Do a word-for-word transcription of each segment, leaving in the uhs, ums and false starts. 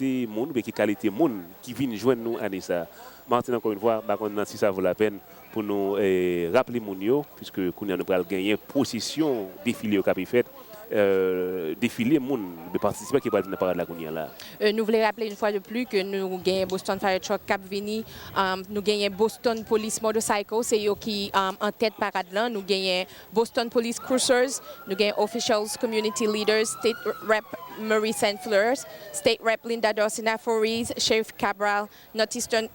kantite moun oubyen ki kalite moun ki vin jwenn nou ane sa a. Martin, encore une fois, m pa konn si sa vo lapèn pou nou eh, raple moun yo, puiske kounye a nou pral genyen pwosesyon defile yo k ape fèt, eh, defile moun, de patisipan ki pral vin nan parad la kounye a la. Euh, nou vle raple yon fwa de pli ke nou genyen Boston Fire Truck k ap vini, um, nou genyen Boston Police Motorcycle, se yo ki um, an tèt parad lan, nou genyen Boston Police Cruisers, nou genyen Officials, Community Leaders, State Rep Marie Saint Fleur, State Rep Linda Dorcina Foris, Sheriff Cabral, Northeastern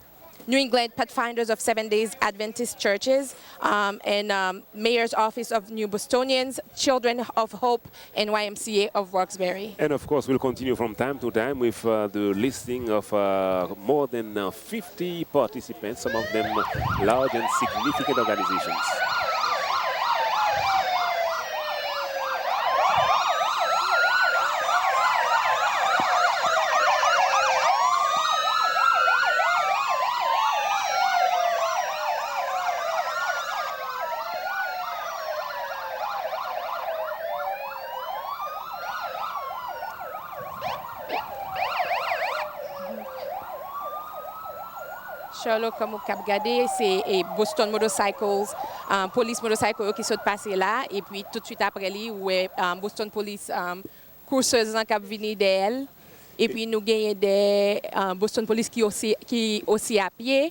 New England Pathfinders of Seven Days Adventist Churches, um, and um, Mayor's Office of New Bostonians, Children of Hope, and Y M C A of Roxbury. And of course, we'll continue from time to time with uh, the listing of uh, more than uh, fifty participants, some of them large and significant organizations. Charlot, kòm ou k ap gade, se eh, Boston Motorcycles, um, Police Motorcycle yo ki sot pase la, epi toutswit apre li, ou wè um, Boston Police um, Cruisers lan k ap vini dèyè l. Epi nou genyen de uh, Boston Police ki osi, ki osi a pye.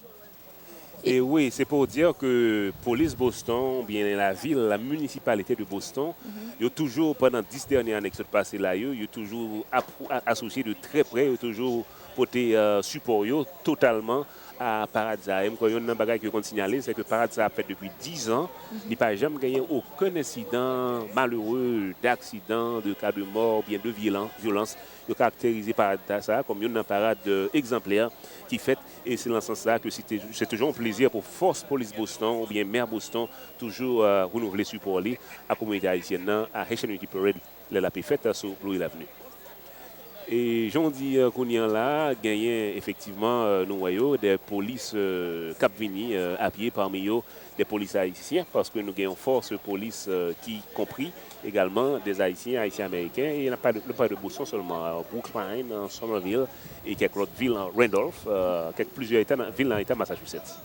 E wi, se pou di ke polis Boston, oubyen lavil, la minisipalite de Boston, yo toujou, pandan dis dènye ane ki sot pase la yo, yo toujou ap- a- asosye de trè prè, yo toujou pote uh, sipò yo totalman a parad sa. E m kwè youn nan bagay ke yo konn sinyale, se ke parad sa ap fèt depi dis an, li pa janm genyen okenn ensidan malere, d'aksidan, de ka de mò, oubyen de vyolan- vyolans. Yo karakterize parad sa a kòm youn nan parad egzanplè ki fèt, e se nan sans sa ke se te- se toujou yon plezi pou fòs polis Boston oubyen mè Boston toujou uh, renouvle sipò li a kominote ayisyèn nan a Haitian Unity Parade lè l ape fèt sou Blue Hill Avenue. E jan w di uh, kounye an la, genyen efektivman uh, nou wè yo, de polis uh, k ap vini uh, a pye, pami yo de polis ayisyen, paske nou gen yon fòs polis uh, ki konpri egalman de Ayisyen, Ayisyen Ameriken, e n ap pale de Boston sèlman, Brookline, Somerville, e kèk lòt vil, Randolph, kèk plizyè eta, vil nan eta Massachusetts.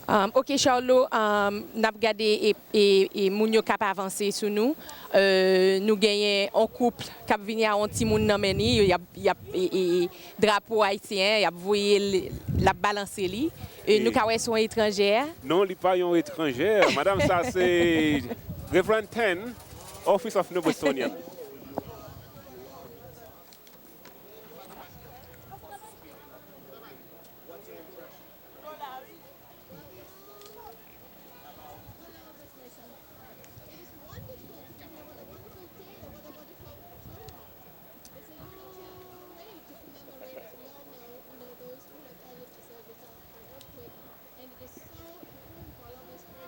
Um, ok, Charlot, um, n ap gade e, e, e moun yo k ap avanse sou nou. Euh, nou genyen yon koup k ap vini a yon timoun nan men li, y ap, y ap, e, e, drapo ayisyen, y ap voye l, l ap balanse li. E nou ka wè se yon etranjè. Non, li pa yon etranjè. Madanm sa se Reverend Ten, Office of New Bostonian.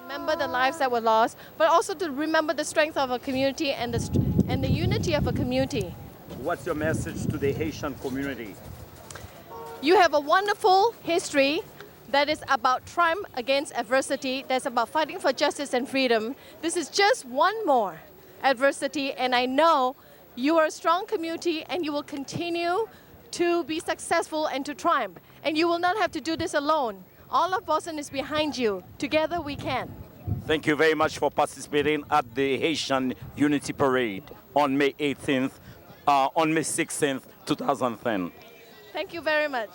Remember the lives that were lost, but also to remember the strength of a community and the, st- and the unity of a community. What's your message to the Haitian community? You have a wonderful history that is about triumph against adversity, that's about fighting for justice and freedom. This is just one more adversity, and I know you are a strong community and you will continue to be successful and to triumph. And you will not have to do this alone. All of Boston is behind you. Together we can. Thank you very much for participating at the Haitian Unity Parade on May eighteenth, uh, on May sixteenth, two thousand ten. Thank you very much.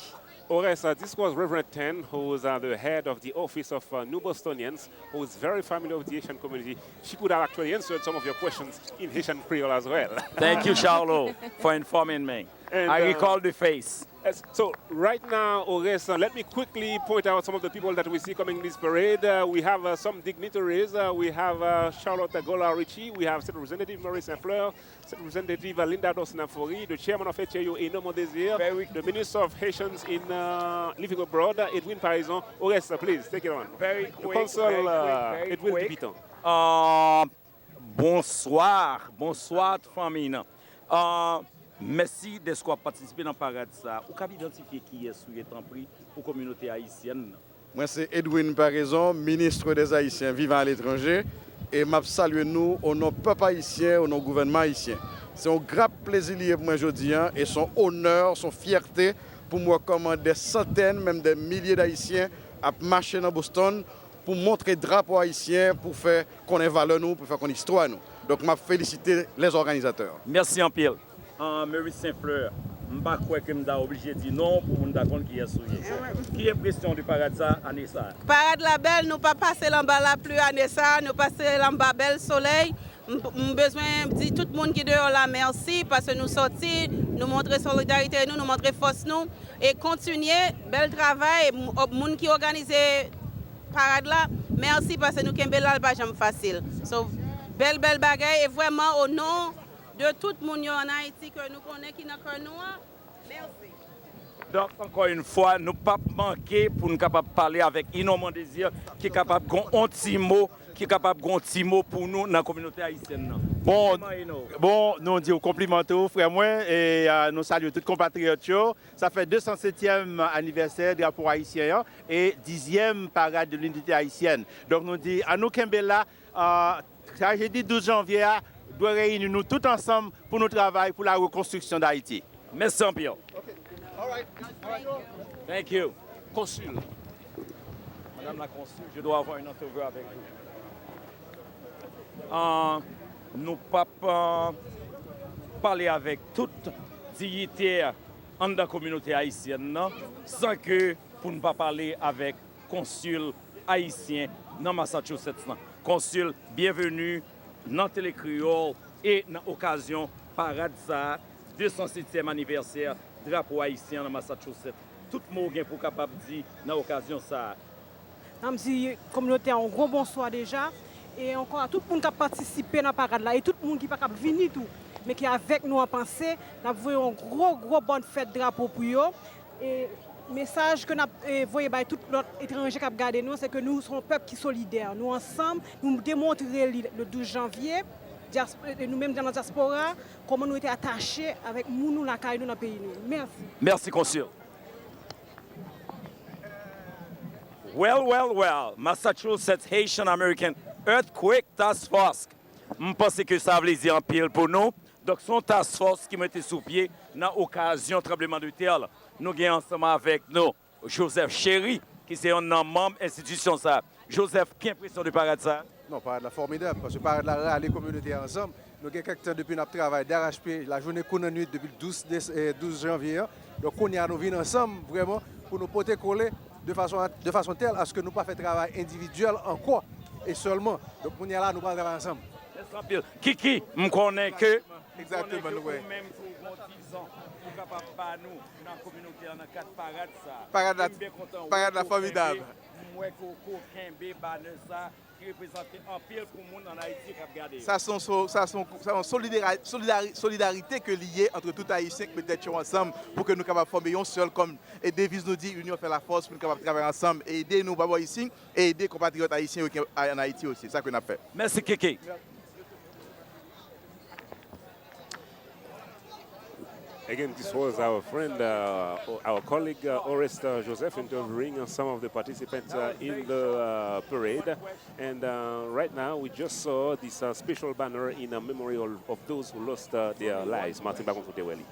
Ores, uh, this was Reverend Ten, who is uh, the head of the Office of uh, New Bostonians, who is very familiar with the Haitian community. She could have actually answered some of your questions in Haitian Creole as well. Thank you, Charlot, for informing me. And, I uh, recall the face. Yes, so right now, Ores, uh, let me quickly point out some of the people that we see coming in this parade. Uh, we have uh, some dignitaries. Uh, we have uh, Charlotte Golar Ritchie. We have State Representative Marie Saint Fleur, State Representative uh, Linda Dawson Amphory, the chairman of H A U, Eno Mondésir, the Minister of Haitians in uh, Living Abroad, uh, Edwin Paraison. Ores, uh, please, take it on. Very quick, the Consul, very quick, uh, very Edwin quick. Dupiton. Uh, Bonswa, bonswa tout fanmi nan. Ah, mèsi dèske w ap patisipe nan parad sa a. Ou kab idantifye kiyès ou ye, tanpri, pou kominote ayisyèn nan? Mwen se Edwin Paraison, ministre des Haïtiens vivant à l'étranger. E m ap salye nou o non pèp ayisyen, o non gouvènman ayisyen. Se yon gra plezi li ye pou mwen jodi a, e se yon onè, se yon fyète pou m wè kòman dè santèn, menm dè milye d Ayisyen ap mache nan Boston pou montre drapo ayisyen, pou fè konnen valè nou, pou fè konnen istwa nou. Donk, m ap felisite lèzòganizatè. Mèsi anpil. An, Maurice Saint Fleur, m pa kwè ke m ta oblije di non pou moun ta konn kiyès ou ye. Ki enpresyon de parad sa ane sa? Parad la bèl, nou pa pase l anba lapli ane sa, nou pase l anba bèl solèy. M, m bezwen di tout moun ki deyò la mèsi, paske nou sòti, nou montre solidarite nou, nou montre fòs nou, e kontinye, bèl travay, m, moun ki òganize parad la, mèsi, paske nou kenbe la, l pa janm fasil. So, bèl, bèl bagay, e vrèman, o non de tout moun yo ann Ayiti ke nou konnen ki nan kè nou an, mèsi. Donk, ankò yon fwa, nou p ap manke pou n kapab pale avèk Ino Mondésir, ki kapab gon on ti mo, ki kapab gon ti mo pou nou nan kominote ayisyèn nan. Bon, Kòman, Ino? Bon, nou di w konpliman tou, frè mwen, e, a, nou salye tout konpatriyòt yo. Sa fè de san setyèm anivèsè drapo ayisyen an e dizyèm parad de linite ayisyèn. Donk, nou di, ann nou kenbe la, a, trajedi douz janvye a dwe reyini nou tout ansanm pou nou travay pou la rekonstriksyon d Ayiti. Mèsi anpil. Thank you. Consul. Madame la consul, je dois avoir une entrevue avec vous. Ah, nou p ap, ah, pale avèk tout diyitè anndan kominote ayisyèn nan san ke pou n pa pale avèk konsil ayisyen nan Massachusetts lan. Konsil, byenveni nan Tele Kreyòl e nan okazyon parad sa a, de san setyèm anivèsè drapo ayisyen an nan Massachusetts. Tout mo w gen pou w kapab di nan okazyon sa a. N ap di kominote a yon gwo bonswa deja. E ankò a tout moun k ap patisipe nan parad la e tout moun ki pa kab vini tou, men ki avèk nou an panse, n ap voye yon gwo, gwo bòn fèt drapo pou yo. E mesaj ke n ap, e, voye bay tout lòt etranje k ap gade nou, se ke nou se yon pèp ki solidè. Nou ansanm, nou demontre li le douz janvye, dyas-, e, nou menm nan dyaspora, kòman nou rete atache avèk moun nou lakay nou nan peyi nou. Mèsi. Mèsi, Konsil. Well, well, well, Massachusetts Haitian American Earthquake Task Force. M panse ke sa vle di anpil pou nou. Donk, se yon task force ki mete sou pye nan okazyon tranbleman de tè la. Nou gen ansanm avèk nou Joseph Chéry, ki se yonn nan manm enstitisyon sa a. Joseph, ki enpresyon de parad sa a? Non, parad la fòmidab, paske parad la rale kominote a ansanm. Nou gen kèk tan depi n ap travay darachpye, lajounen kou nan nwit, depi douz des-, eh, douz janvye an. Donk, kounye a, nou vin ansanm vrèman pou nou pote kole de fason a, de fason tèl aske nou pa fè travay endividyèl ankò e sèlman. Donk, kounye a la, nou pral travay ansanm. Mèsi anpil. Kiki, m konnen ke, m konnen ke ou menm tou, ou gon dizan ou kapab ba nou nan kominote a nan kad parad sa a. Parad la, e m byen kontan wè ke ou kenbe, m wè ke ou kenbe banè sa a ki reprezante anpil pou moun ann Ayiti k ap gade yo. Sa se yon so-, sa se yon, sa yon solidera-, solidari-, solidarite ke li ye antre tout Ayisyen k met tèt yo ansanm pou ke nou kapab fòme yon sèl kòm, e deviz nou di, L'union fait la force, pou nou kapab travay ansanm e ede nou pa bò isi e ede konpatriyòt ayisyen yo ki ann Ayiti osi. Sa ke n ap fè. Mèsi, Kiki. Again, this was our friend, uh, our colleague, uh, Oreste Joseph, interviewing some of the participants, uh, in the, uh, parade. And, uh, right now, we just saw this, uh, special banner in a memorial of those who lost, uh, their lives. Martin, pa konn si w te wè li.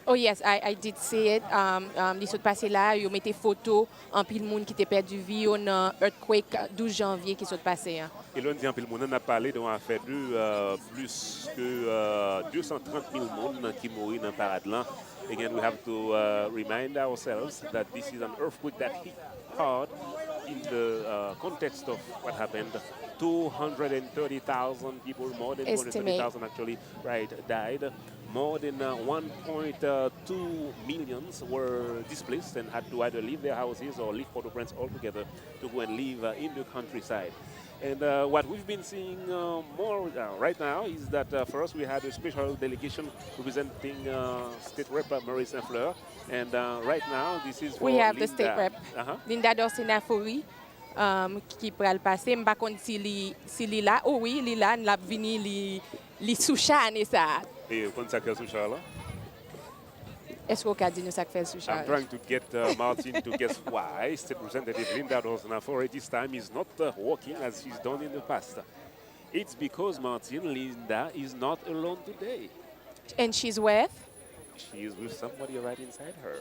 Oh yes, I, I did see it. Um, um, li sot pase la, yo mete foto anpil moun ki te pèdi vi yo nan earthquake douz janvye ki sot pase an. E lè n di anpil moun, n ap pale de yon afè de, euh, plis ke, euh, de san trant mil moun ki mouri nan parad lan. Again, we have to, uh, remind ourselves that this is an earthquake that hit hard in the, uh, context of what happened. Two hundred and thirty thousand people, more than two hundred thirty thousand actually, right, died. More than, uh, one point two millions were displaced and had to either leave their houses or leave Port-au-Prince altogether to go and live, uh, in the countryside. And, uh, what we've been seeing, uh, more, uh, right now is that, uh, first we had a special delegation representing, uh, State Rep, uh, Maurice Saint Fleur. And, uh, right now, this is for Linda. We have the State Rep, uh-huh, Linda Dorcéna Fourie, um, ki pral pase. M pa konn si li, si li la. O wi, li la. L ap vini, li, li sou cha ane sa a. E ou konn sa k fè l sou cha la? Èske w ka di nou sa k fè l sou cha la? I'm trying to get, uh, Martin to guess why State Representative Linda Dorcéna Fourie this time is not, uh, walking as she's done in the past. It's because Martin, Linda is not alone today. And she's with? She is with somebody right inside her.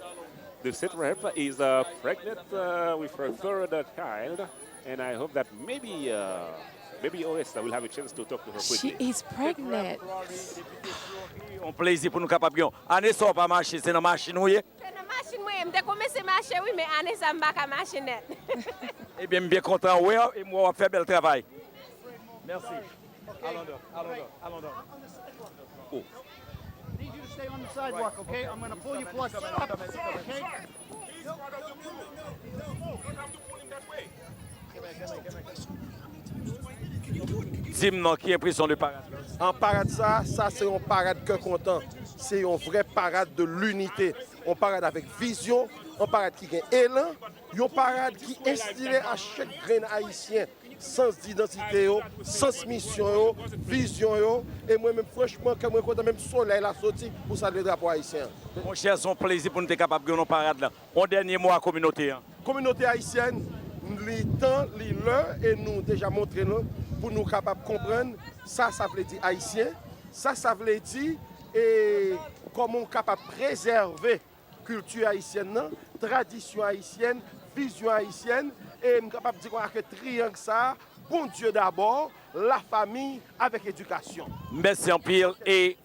The said rep is uh, pregnant uh, with her third uh, child, and I hope that maybe uh, maybe Oresta will have a chance to talk to her She quickly. Is pregnant. Yon plezi pou nou kapab gen. Ane sa w pa mache, se nan machin ou ye? Se nan machin mwen ye. M te kòmanse mache wi, men ane sa m pa ka mache nèt. Ebyen, m byen kontan wè w e m wè w ap fè bèl travay. Mèsi. Alon dòk, alon dòk, alon dòk. Need you to stay on the sidewalk, okay? I'm going to pull your plug up, okay? Di m non, ki enpresyon de parad la? An parad sa, sa se yon parad kè kontan. Se yon vrè parad de linite. Yon parad avèk vizyon, yon parad ki gen elan, yon parad ki enstile a chak grenn Ayisyen sans didantite yo, sans misyon yo, vizyon yo. E mwen menm franchman, kè mwen kontan, menm solèy la soti pou salye drapo ayisyen an. Monchè, se yon plezi pou nou te kapab gen yon parad la. Yon dènye mo a kominote an. Kominote ayisyèn, li tan, li lè, e nou deja montre nou pou nou kapab konprann sa sa vle di ayisyen, sa sa vle di e kòman w kapab prezève kilti ayisyèn nan, tradisyon ayisyèn, vizyon ayisyèn, e m kapab di konsa ke triyang sa a, Bondye dabò, lafanmi avèk edikasyon. Mèsi anpil e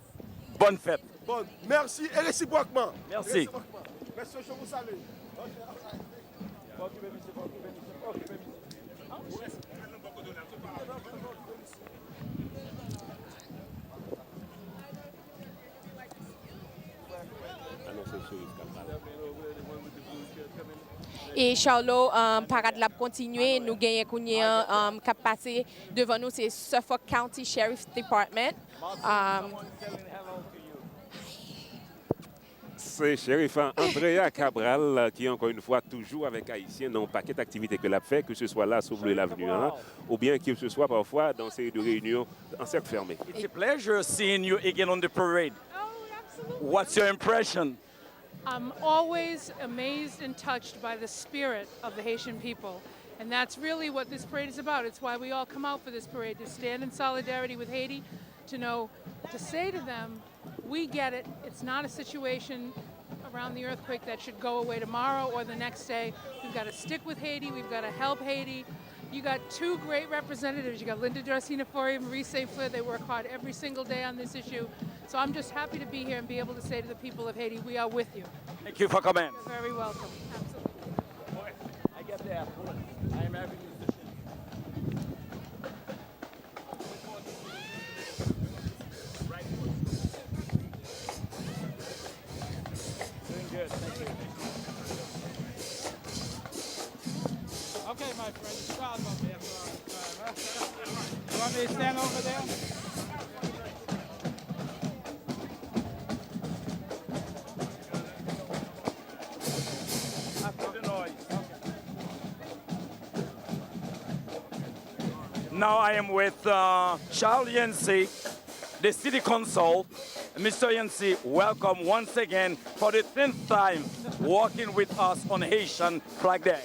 bòn fèt. Bon, mèsi e resipwòkman. Mèsi. Mèsi, je vous salue. E Charlot, um, parad la ap kontinye. Nou genyen kounye an, um, k ap pase devan nou, se Suffolk County Sheriff Department. Um, C'est Sheriff Andrea Cabral qui, encore une fois, toujours avec Haïtien dans un paquet d'activités que l'a fait, que ce soit là sous Bleu Avenue, hein, ou bien que ce soit parfois dans ces de réunions en cercle fermé. It's a pleasure seeing you again on the parade. Oh, absolutely. What's your impression? I'm always amazed and touched by the spirit of the Haitian people. And that's really what this parade is about. It's why we all come out for this parade, to stand in solidarity with Haiti, to know, to say to them, we get it. It's not a situation around the earthquake that should go away tomorrow or the next day. We've got to stick with Haiti. We've got to help Haiti. You got two great representatives. You got Linda Dorcina Foria and Marie Saint Fleur. They work hard every single day on this issue. So I'm just happy to be here and be able to say to the people of Haiti, we are with you. Thank you for coming. You're very welcome. Absolutely. I get there. I am happy musician. Doing good, thank you. Okay, my friend, it's all about me after all this time, huh? You want me to stand over there? Now I am with uh, Charles Yancey, the city council. Mister Yancey, welcome once again for the tenth time working with us on Haitian Flag Day.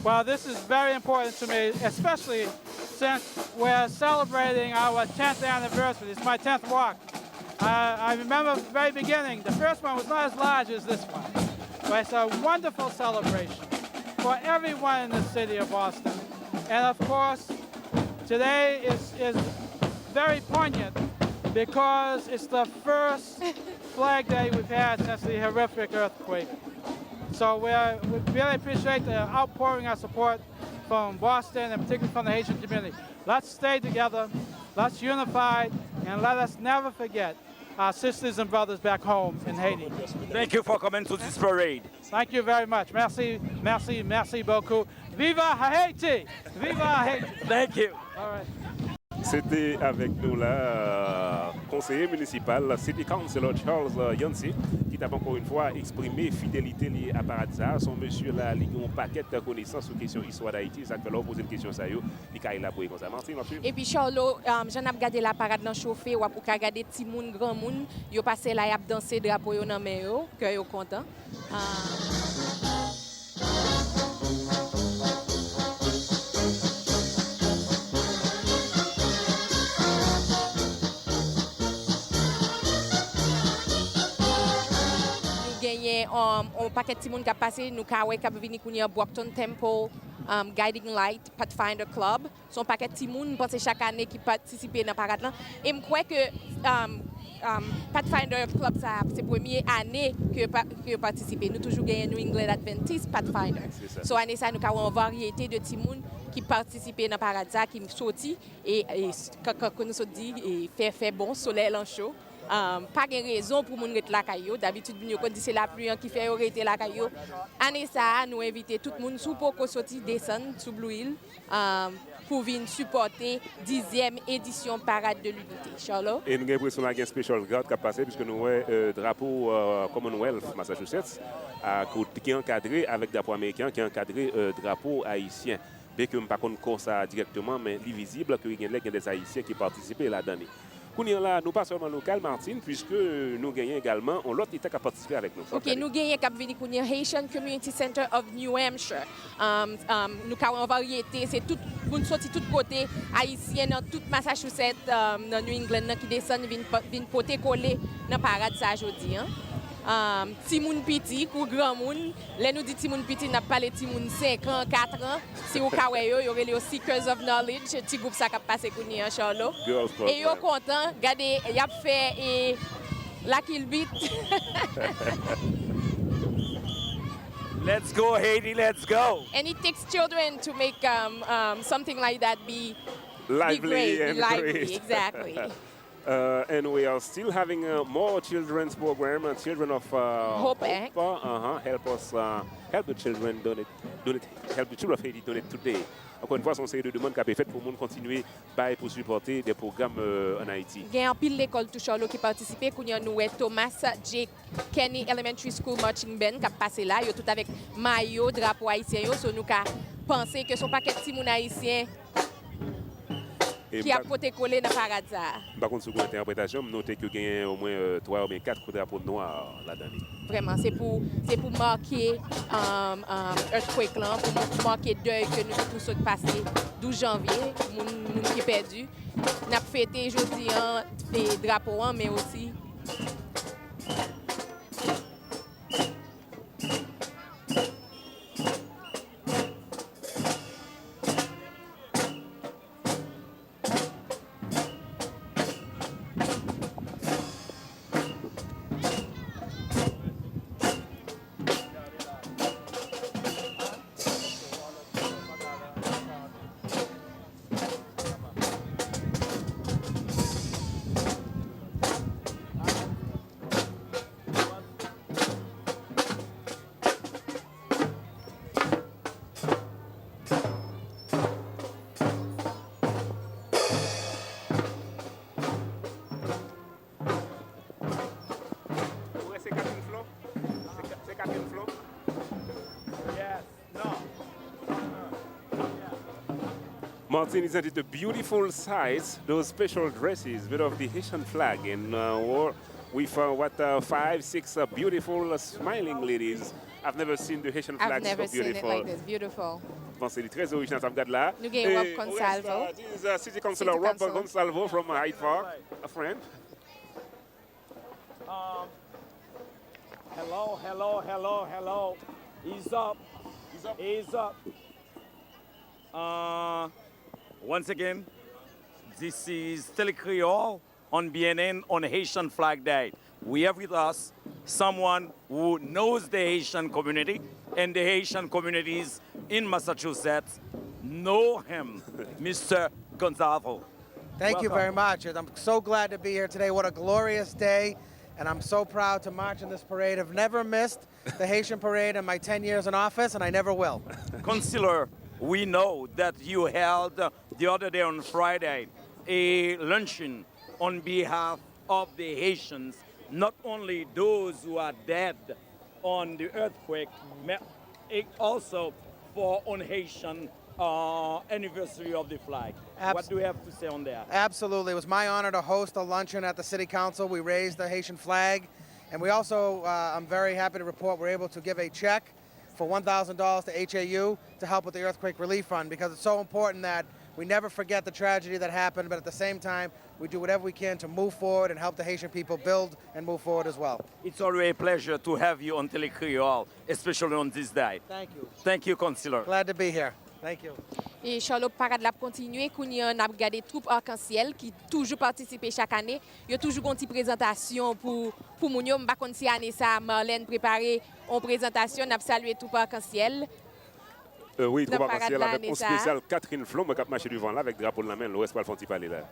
Well, this is very important to me, especially since we're celebrating our tenth anniversary. It's my tenth walk. I, I remember the very beginning. The first one was not as large as this one, but it's a wonderful celebration for everyone in the city of Boston. And of course, today is, is very poignant because it's the first Flag Day we've had since the horrific earthquake. So we're, we really appreciate the outpouring of support from Boston and particularly from the Haitian community. Let's stay together, let's unify, and let us never forget our sisters and brothers back home in Haiti. Thank you for coming to this parade. Thank you very much. Merci, merci, merci beaucoup. Viva Haiti! Viva Haiti! Thank you. All right. Se te avèk nou la, konseye minisipal City Councilor Charles Yancey, ki t ap ankò yon fwa eksprime fidelite li a parad sa a. Se yon mesye la, li gen yon pakèt konesans sou kesyon istwa Dayiti, sa k fè lè w poze l kesyon sa yo, li ka elabore konsa. Martin, w ap swiv? Epi Charlot, um, jan n ap gade la parad nan chofe, w ap ou ka gade timoun, granmoun, yo pase la, y ap danse, drapo yo nan men yo, kè yo kontan. Ah. On pakèt timoun k ap pase, nou ka wè k ap vini kounye a Brockton Temple, um, Guiding Light, Pathfinder Club. Se yon pakèt timoun, m panse chak ane ki patisipe nan parad lan. E m kwè ke um, um, Pathfinder Club sa a, se premye ane ke yo pa- ke yo patisipe. Nou toujou genyen New England Adventist Pathfinder. So ane sa a, nou ka wè yon varyete de timoun ki patisipe nan parad sa a, ki soti e, e s- kan, kan, kan nou sot di, e fè, fè bon, solèy lan cho. Um, pa gen rezon pou moun ret lakay yo. Dabitid, moun yo konn di se lapli an ki fè yo rete lakay yo. Ane sa a, nou envite tout moun, si w poko soti, desann sou Blue Hill, um, pou vin sipòte dizyèm edisyon Parade de l'Unité. Charlot? E nou gen enpresyon la gen special guard k ap pase, piske nou wè, euh, drapo, euh, Commonwealth Massachusetts, a, ki ankadre avèk drapo ameriken, ki ankadre, euh, drapo ayisyen. Byenke m pa konn kò sa a dirèkteman, men li vizib ke gen lè gen de Ayisyen ki patisipe ladan li. Kounye a la, nou pa sèlman lokal, Martine, piske nou genyen egalman yon lòt eta k ap patisipe avèk nou. Ok, nou genyen k ap vini kounye a, Haitian Community Center of New Hampshire. Um, um, nou ka wè yon varyete, se tout moun soti tout kote, Ayisyen nan tout Massachusetts, um, nan New England nan ki desann vin, vin pote kole nan parad sa a jodi a. Um, timoun piti kou granmoun, lè nou di timoun piti, n ap pale timoun senk an, kat an. Si w ka wè yo, yo rele yo Seekers of Knowledge, ti gwoup sa k ap pase kounye a, Charlot. E yo kontan, gade, y ap fè e la kilbit. Let's go, Haiti, let's go! And it takes children to make um, um, something like that be, be lively, great, be and lively, great. Exactly. Uh, and we are still having uh, more children's program, uh, Children of uh, Hope, Hope, Act. Uh, uh-huh, help us uh, help the children donate, donate, help the children of Haiti donate today. Ankò yon fwa, se yon seri de demann k ap fèt pou moun kontinye bay pou sipòte de pwogram euh, ann Ayiti. Gen anpil lekòl tou, Charlot, ki patisipe. Kounye a, nou wè Thomas J. Kenny Elementary School Marching Band k ap pase la. Yo tout avèk mayo, drapo ayisyen yo. So, nou ka panse ke se yon pakèt timoun ayisyen ki ap pote kole nan parad sa a. M pa konn si w konn entèpretasyon, m note ke genyen omwen euh, twa oubyen kat kout drapo nwa ladan li. Vrèman, se pou, se pou make um, um, earthquake lan, pou make dèy ke nou tout nou sot pase douz janvye, moun, moun ki pèdi. N ap fete jodi an, e drapo an, men osi Ou wè se Catherine Flo? Se Ka- se Catherine Flo? Yes. No. Martin, isn't it a beautiful sight? Those special dresses made of the Haitian flag and uh, with uh, what uh, five, six uh, beautiful uh, smiling ladies. I've never seen the Haitian flag so beautiful. I've never seen it like this. Beautiful. Bon, se li trè orijinal sa m gad la. Nou gen Rob Consalvo. This is uh, City Councilor Rob Consalvo from Hyde Park, a friend. Um, hello, hello, hello, hello. He's up. He's up. He's up. Uh, once again, this is Télé Créole on B N N on Haitian Flag Day. We have with us someone who knows the Haitian community and the Haitian communities in Massachusetts know him, Mister Gonzalvo. Thank you very much. I'm so glad to be here today. What a glorious day. And I'm so proud to march in this parade. I've never missed the Haitian parade in my ten years in office, and I never will. Councilor, we know that you held uh, the other day on Friday a luncheon on behalf of the Haitians, not only those who are dead on the earthquake, but also for on Haitian uh, anniversary of the flag. What do you have to say on that? Absolutely. It was my honor to host a luncheon at the City Council. We raised the Haitian flag. And we also, uh, I'm very happy to report, we're able to give a check for one thousand dollars to H A U to help with the Earthquake Relief Fund because it's so important that We never forget the tragedy that happened, but at the same time, we do whatever we can to move forward and help the Haitian people build and move forward as well. It's always a pleasure to have you on Télé Créole, especially on this day. Thank you. Thank you, Councillor. Glad to be here. Thank you. E Charlot, parad la ap kontinye. Kounye a, n ap gade twoup Arkansyèl ki toujou patisipe chak ane. Yo toujou gon ti prezantasyon pou, pou moun yo. M pa konn si ane sa a Marlène prepare yon prezantasyon. N ap salye twoup Arkansyèl. Euh, wi, twoup Nan parad Arkansyèl la avèk ane yon sa a. Spesyal Catherine Flon, mwen k ap mache devan la avèk drapo l nan men l. Lwès pral fè yon ti pale la.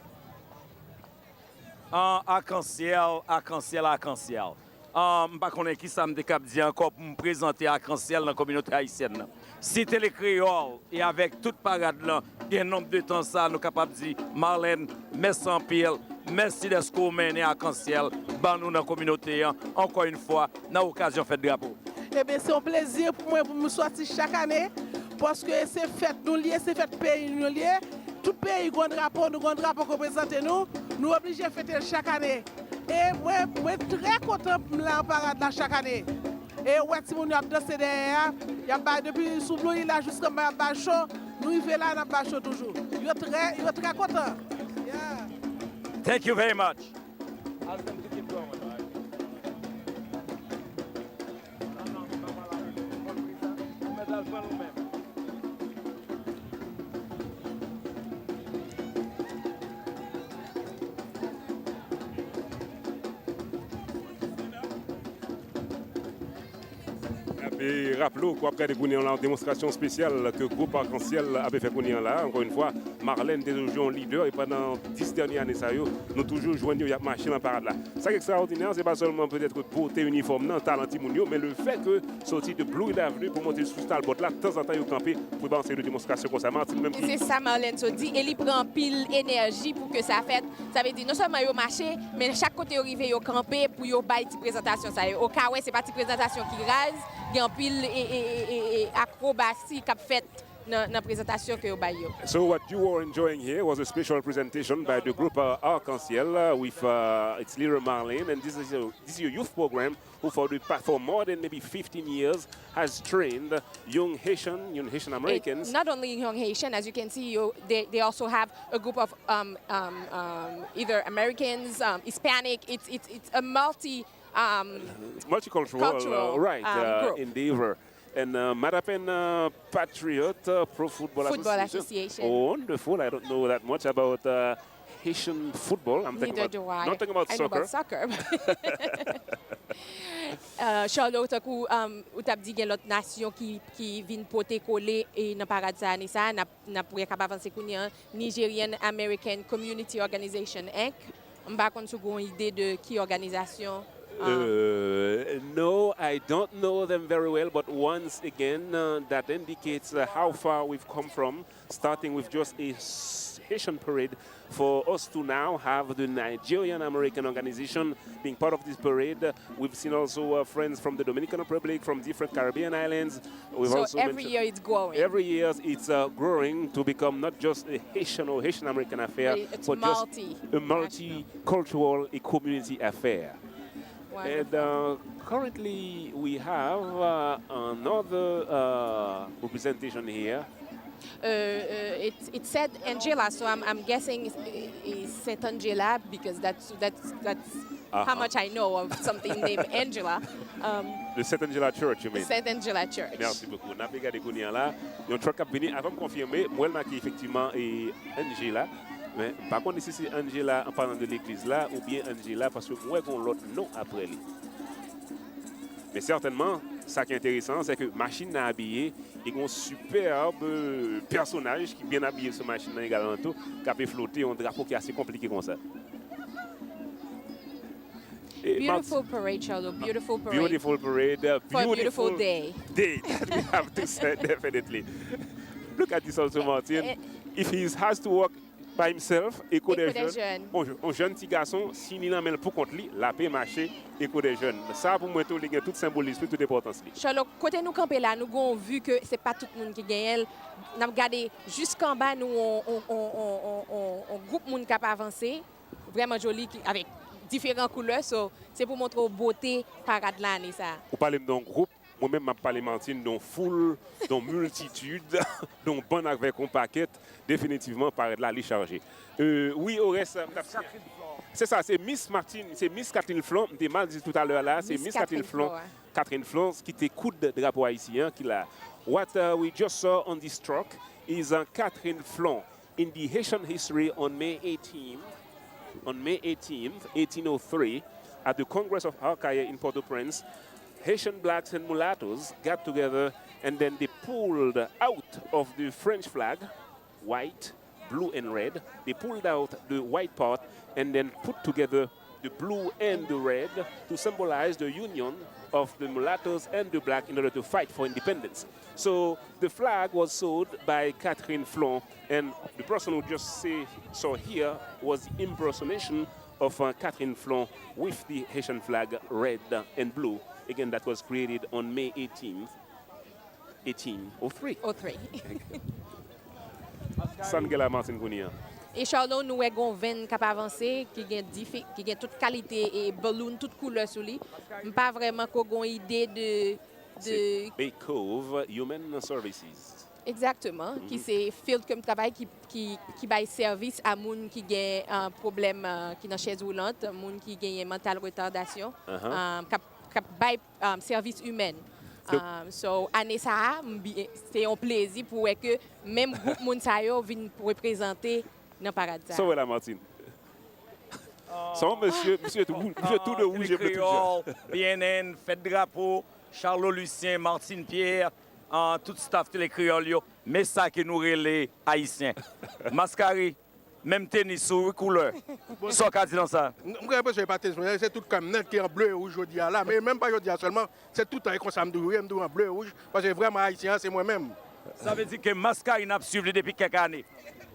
An, Akansyèl, Akansyèl, Akansyèl. An, m pa konnen ki sa m te kab di ankò pou m prezante Akansyèl nan kominote ayisyèn nan. Si Télé Créole e avèk tout parad lan gen nonb de tan sa, nou kapab di, Marlène, mèsi anpil. Mèsi dèske w mennen Akansyèl ban nou nan kominote an, ankò yon fwa, nan okazyon fèt drapo. Ebyen, se yon plezi pou mwen pou m sòti chak ane, paske se fèt nou l ye, se fèt peyi nou l ye. Tout peyi gon drapo, nou gon drapo k reprezante nou, nou oblije fete l chak ane. E mwen, mwen trè kontan pou m la an parad la chak ane. E wè timoun yo ap danse dèyè a, y ap bay depi sou Blue Hill la jiska anba, y ap bay cho, nou rive la, n ap bay cho toujou. Yo trè, yo trè kontan. Yeah. Thank you very much. N ape raple w ke w ap gade kounye a la yon demonstrasyon espesyal ke gwoup Arkansyèl ape fè kounye a la. Ankò yon fwa, Marlène te toujou yon lidè e pandan dis dènye ane sa yo, nou toujou jwenn yo y ap mache nan parad la. Sa k ekstraòdinè, se pa sèlman petèt bote inifòm nan, talan timoun yo, men lefètke soti de Blue Hill Avenue pou monte sou Talbot la, tanzantan yo kanpe pou bay yon seri de demonstrasyon konsa. Martine, menm ki Se sa Marlène sot di, e li pran anpil enèji pou ke sa fèt. Sa vle di, non sèlman yo mache, men chak kote yo rive, yo kanpe pou yo bay ti prezantasyon sa yo. Ou ka wè, se pa ti prezantasyon ki raz, gen anpil e, e, e, e, e akrobasi k ap fèt nan, nan prezantasyon ke yo bay yo. So what you were enjoying here was a special presentation by the group uh, Arc-en-Ciel uh, with uh, its leader Marlene, and this is a, this is a youth program who for, the, pa- for more than maybe fifteen years has trained young Haitian, young Haitian Americans. Not only young Haitian, as you can see, you, they, they also have a group of um, um, um, either Americans, um, Hispanic. It's, it's, it's a multi um, Multicultural, Cultural, uh, right, um, uh, group. Endeavor. And uh, Matapan uh, Patriot uh, Pro Football, Football Association. Association. Oh, wonderful. I don't know that much about uh, Haitian football. I'm thinking Neither about, do I. Not thinking about I know soccer. About soccer. Uh, Charlot, tankou um, ou t ap di gen lòt nasyon ki, ki vin pote kole e nan parad sa ane sa, n ap, n ap wè k ap avanse kounye a, Nigerian American Community Organization, Inc. M pa konn si w gen yon ide de ki òganizasyon. Um, Uh, no, I don't know them very well, but once again, uh, that indicates uh, how far we've come from, starting with just a s- Haitian parade, for us to now have the Nigerian American organization being part of this parade. Uh, we've seen also uh, friends from the Dominican Republic, from different Caribbean islands. We've so also every mentioned- year it's growing. Every year it's uh, growing to become not just a Haitian or Haitian American affair, But it's but multi- just a multicultural, a community affair. And Wonderful. uh, currently we have uh, another uh, representation here. Uh, uh, it, it said Angela, so I'm, I'm guessing it's, it's Saint Angela because that's, that's, that's how Uh-huh. much I know of something named Angela. Um, The Saint Angela Church, you mean? Saint Angela Church. Mèsi bokou. N ap gade kounye a la. Yon truck k ap vini. Avan m konfime, m wè l make efektivman e Angela. Men m pa konnen si se Angela an palan de legliz la oubyen Angela paske m wè gon lòt non apre li. Men sètènman, sa ki enteresan, se ke machin nan abiye e gon sipèb pèsonaj ki byen abiye sou machin nan egalman tou, k ape flote yon drapo ki ase konplike konsa. Eh, Beautiful parade, Charlot. Beautiful parade. Beautiful parade. Uh, For a beautiful day. Day that we have to say, definitely. Look at this also, Martin. Eh, If he has to walk by himself, Echo des Echo des Jeunes, Jeunes. On, on jèn ti gason, si li nan men l pou kont li, l ape mache Echo des Jeunes. Sa pou mwen tou, li gen tout senbolis li, tout enpòtans li. Charlot, kote nou kanpe la, nou gon vi ke se pa tout moun ki genyen l. N ap gade jiska anba nou, on, on, on gwoup moun k ap avanse. Vrèman joli, ki, avèk diferan koulè. So, se pou montre w bote parad la ane sa. Ou pale m de yon gwoup Mwen menm, m ap pale Martine, de yon foul, de yon miltitid, de yon bann avèk yon pakèt. Definitivman, parad la, li chaje. Euh, wi, Orès, m t ap... Se sa, se Miss Martine, se Miss Catherine Flon, m te mal di toutalè la, se Miss Catherine Flon, Catherine Flon, ki te koud drapo ayisyen an, ki la. What, uh, we just saw on this truck is, uh, Catherine Flon in the Haitian history on May eighteenth, on May eighteenth, eighteen oh three, at the Congress of Arcahaie in Port-au-Prince, Haitian blacks and mulattoes got together and then they pulled out of the French flag, white, blue and red. They pulled out the white part and then put together the blue and the red to symbolize the union of the mulattoes and the black in order to fight for independence. So the flag was sewed by Catherine Flon, and the person who just say, saw here was the impersonation of, uh, Catherine Flon with the Haitian flag red and blue. Again, that was created on May eighteenth, eighteen oh three. Oh three. Sa n gen la, Martine, kounye a? E Charlot, nou wè gon venn k ap avanse, ki gen dife-, ki gen tout kalite e balloon, tout koulè sou li. M pa vrèman ko gon ide de, de... Se Bay Cove Human Services. Egzakteman, ki se field ke m travay, ki, ki, ki bay sèvis a moun ki gen, uh, pwoblèm, uh, ki nan chèz woulant, moun ki genyen mantal retardasyon, uh, k ap, k ap bay, um, sèvis imèn. Um, so, ane sa a, m bi-, se yon plezi pou wè ke menm gwoup moun sa yo vin reprezante nan parad sa a. Sa w wè la, Martine? Se yon mesye, mesye tou, mesye tou de wouj e ble tou. Kreyòl, B N N, Fèt Drapo, Charlot Lucien, Martine Pierre, ah, tout staff Tele Kreyòl yo, men sa ke nou rele Ayisyen. Maskari, menm tenis ou, wi, koulè. Sa w ka di nan sa? M gen enpresyon e pa tenis, men se tout kè m nèt ki an ble e wouj jodi a la. Men menm pa jodi a sèlman, se tout tan e konsa m toujou ye, m toujou an ble e wouj, paske vrèman Ayisyen an se mwen menm. Sa vle di ke Maskari n ap swiv li depi kèk ane.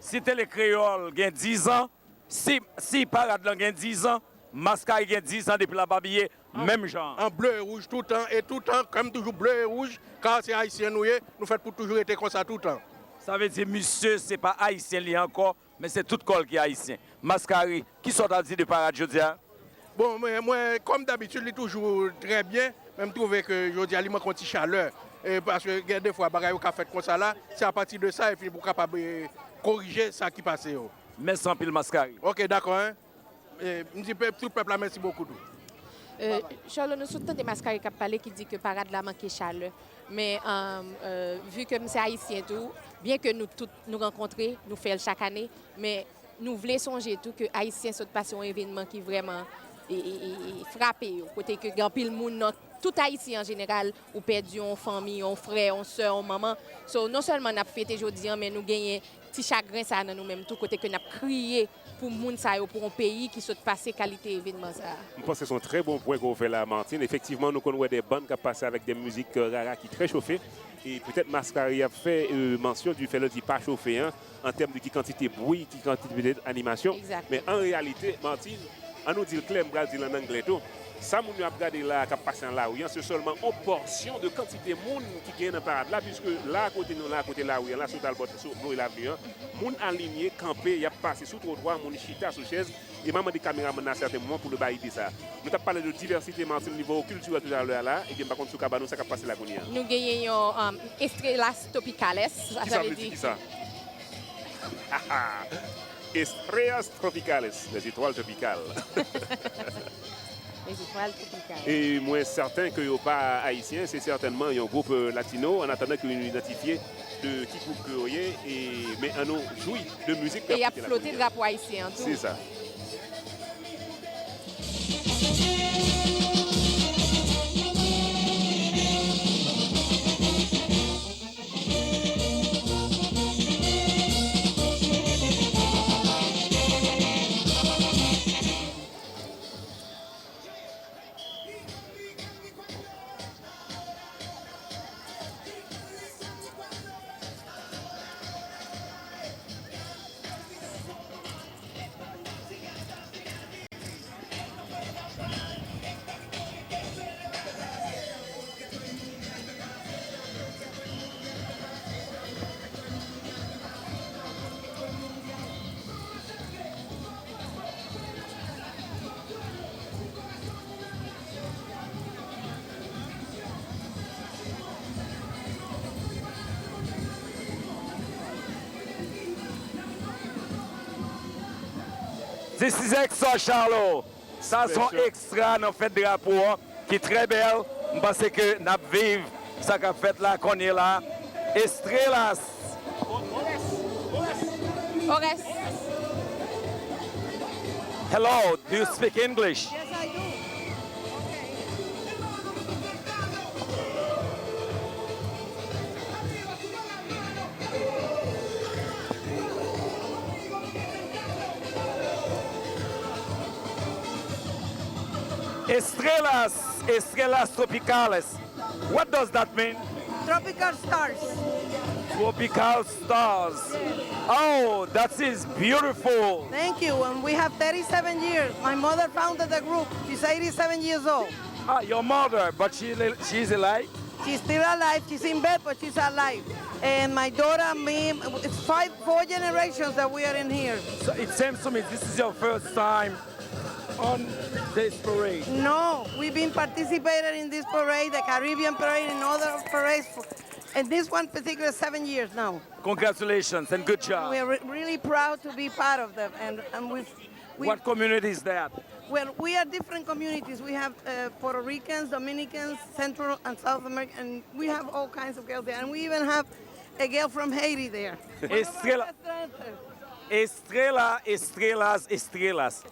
Si Tele Kreyòl gen diz an, si, si parad lan gen diz an, Maskari gen diz an depi l ap abiye menm jan an. An ble e wouj toutan, e toutan, kè m toujou ble e wouj, ka se Ayisyen nou ye, nou fèt pou toujou rete konsa toutan. Sa vle di, misye, se pa Ayisyen li ankò, men se tout kò l ki Ayisyen. Maskari, kisa w ta di de parad jodi a? Bon, mwen, mwen, kòm dabitid, li toujou trè byen, men m twouve ke jodi a, li manke yon ti chalè. E paske gen de fwa, bagay yo ka fèt konsa la, se apati de sa, epi pou kapab, e, korije sa ki pase yo. Mèsi anpil, Maskari. Ok, dakò, en. E, m di pèp, tout pèp la, mèsi bokou tou. Euh, Charlot, nou sot tande Maskari k ap pale, ki di ke parad la manke chalè. Men, euh, euh, vi ke m se Ayisyen tou, byen ke nou tout nou rankontre, nou fè l chak ane, men nou vle sonje tou ke Ayisyen sot pase yon evènman ki vrèman, e, e, e, e frape yo, kote ke gen anpil moun nan, tout Ayisyen an jeneral, ou pèdi yon fanmi, yon frè, yon sè, yon manman. So, non sèlman n ap fete jodi a, men nou genyen ti chagren sa a nan nou menm tou, kote ke n ap kriye pou moun sa yo, pou yon peyi ki sot pase kalite evènman sa a. M panse se yon trè bon pwen ke w fè la, Martine. Efektivman, nou konn wè de bann k ap pase avèk de mizik, euh, rara ki trè chofe. E petèt Maskari ap fè, euh, mansyon du fè l di pa chofe an, an tèm de ki kantite bri, ki kantite petèt animasyon. Egzakteman. Men an reyalite, Martine, an nou di l klè, m pral di l an anglè tou. Sa moun yo ap gade la a, k ap pase nan lari an, se sèlman yon pòsyon de kantite moun ki genyen nan parad la, piske la kote nou la, kote lari an la, si w t al bò, sou Blori Lavni an, moun alinye, kanpe, y ap pase sou twotwa, moun chita sou chèz, e m a mande kameramann nan a sèten moman pou l bay ide sa a. Nou t ap pale de divèsite Martine nivo kiltirèl toutalè a la, ebyen m pa konn si w ka ban nou sa k ap pase la kounye a. Nou genyen yon, um, Estrellas Tropicales, sa, sa vle di kisa? Estrellas Tropicales, les étoiles tropicales. Les étoiles tropicales. E mwen sèten ke yo pa ayisyen, se sètènman yon gwoup, euh, latino, an atandan ke nou idantifye de ki gwoup ke yo ye, e, men an nou jwi de mizik. E y ap flote drapo ayisyen an tou. Se sa. This is extra, Charlot. Sa se yon ekstra nan fèt drapo an ki trè bèl. M panse ke n ap viv sa k ap fèt la kounye la. Estrellas. Ores. Hello, do you speak English? Yes, I do. Estrelas, estrelas tropicales. What does that mean? Tropical stars. Tropical stars. Oh, that is beautiful. Thank you. And we have thirty-seven years. My mother founded the group. She's eighty-seven years old. Ah, your mother, but she, she's alive? She's still alive. She's in bed, but she's alive. And my daughter, me, it's five, four generations that we are in here. So it seems to me this is your first time on this parade. No, we've been participating in this parade, the Caribbean parade, and other parades, for, and this one particular seven years now. Congratulations and good job. We're re- really proud to be part of them, and, and we we What community is that? Well, we are different communities. We have uh, Puerto Ricans, Dominicans, Central and South America, and we have all kinds of girls there. And we even have a girl from Haiti there. Estrella. Estrella, estrelas, estrelas.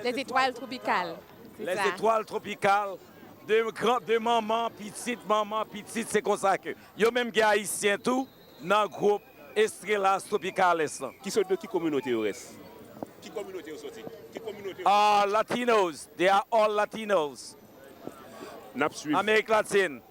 Les étoiles tropicales. C'est ça. Les étoiles tropicales. De, gran, de manman, pitit, manman, pitit, se konsa ke. Yo menm gen ayisyen tou nan gwoup Estrellas Tropicales lan. Ki sòt de ki kominote yo rès? Ki kominote yo soti? Ki kominote yo soti? Ah, Latinos. They are all Latinos. N ap swiv. Amerik Latin.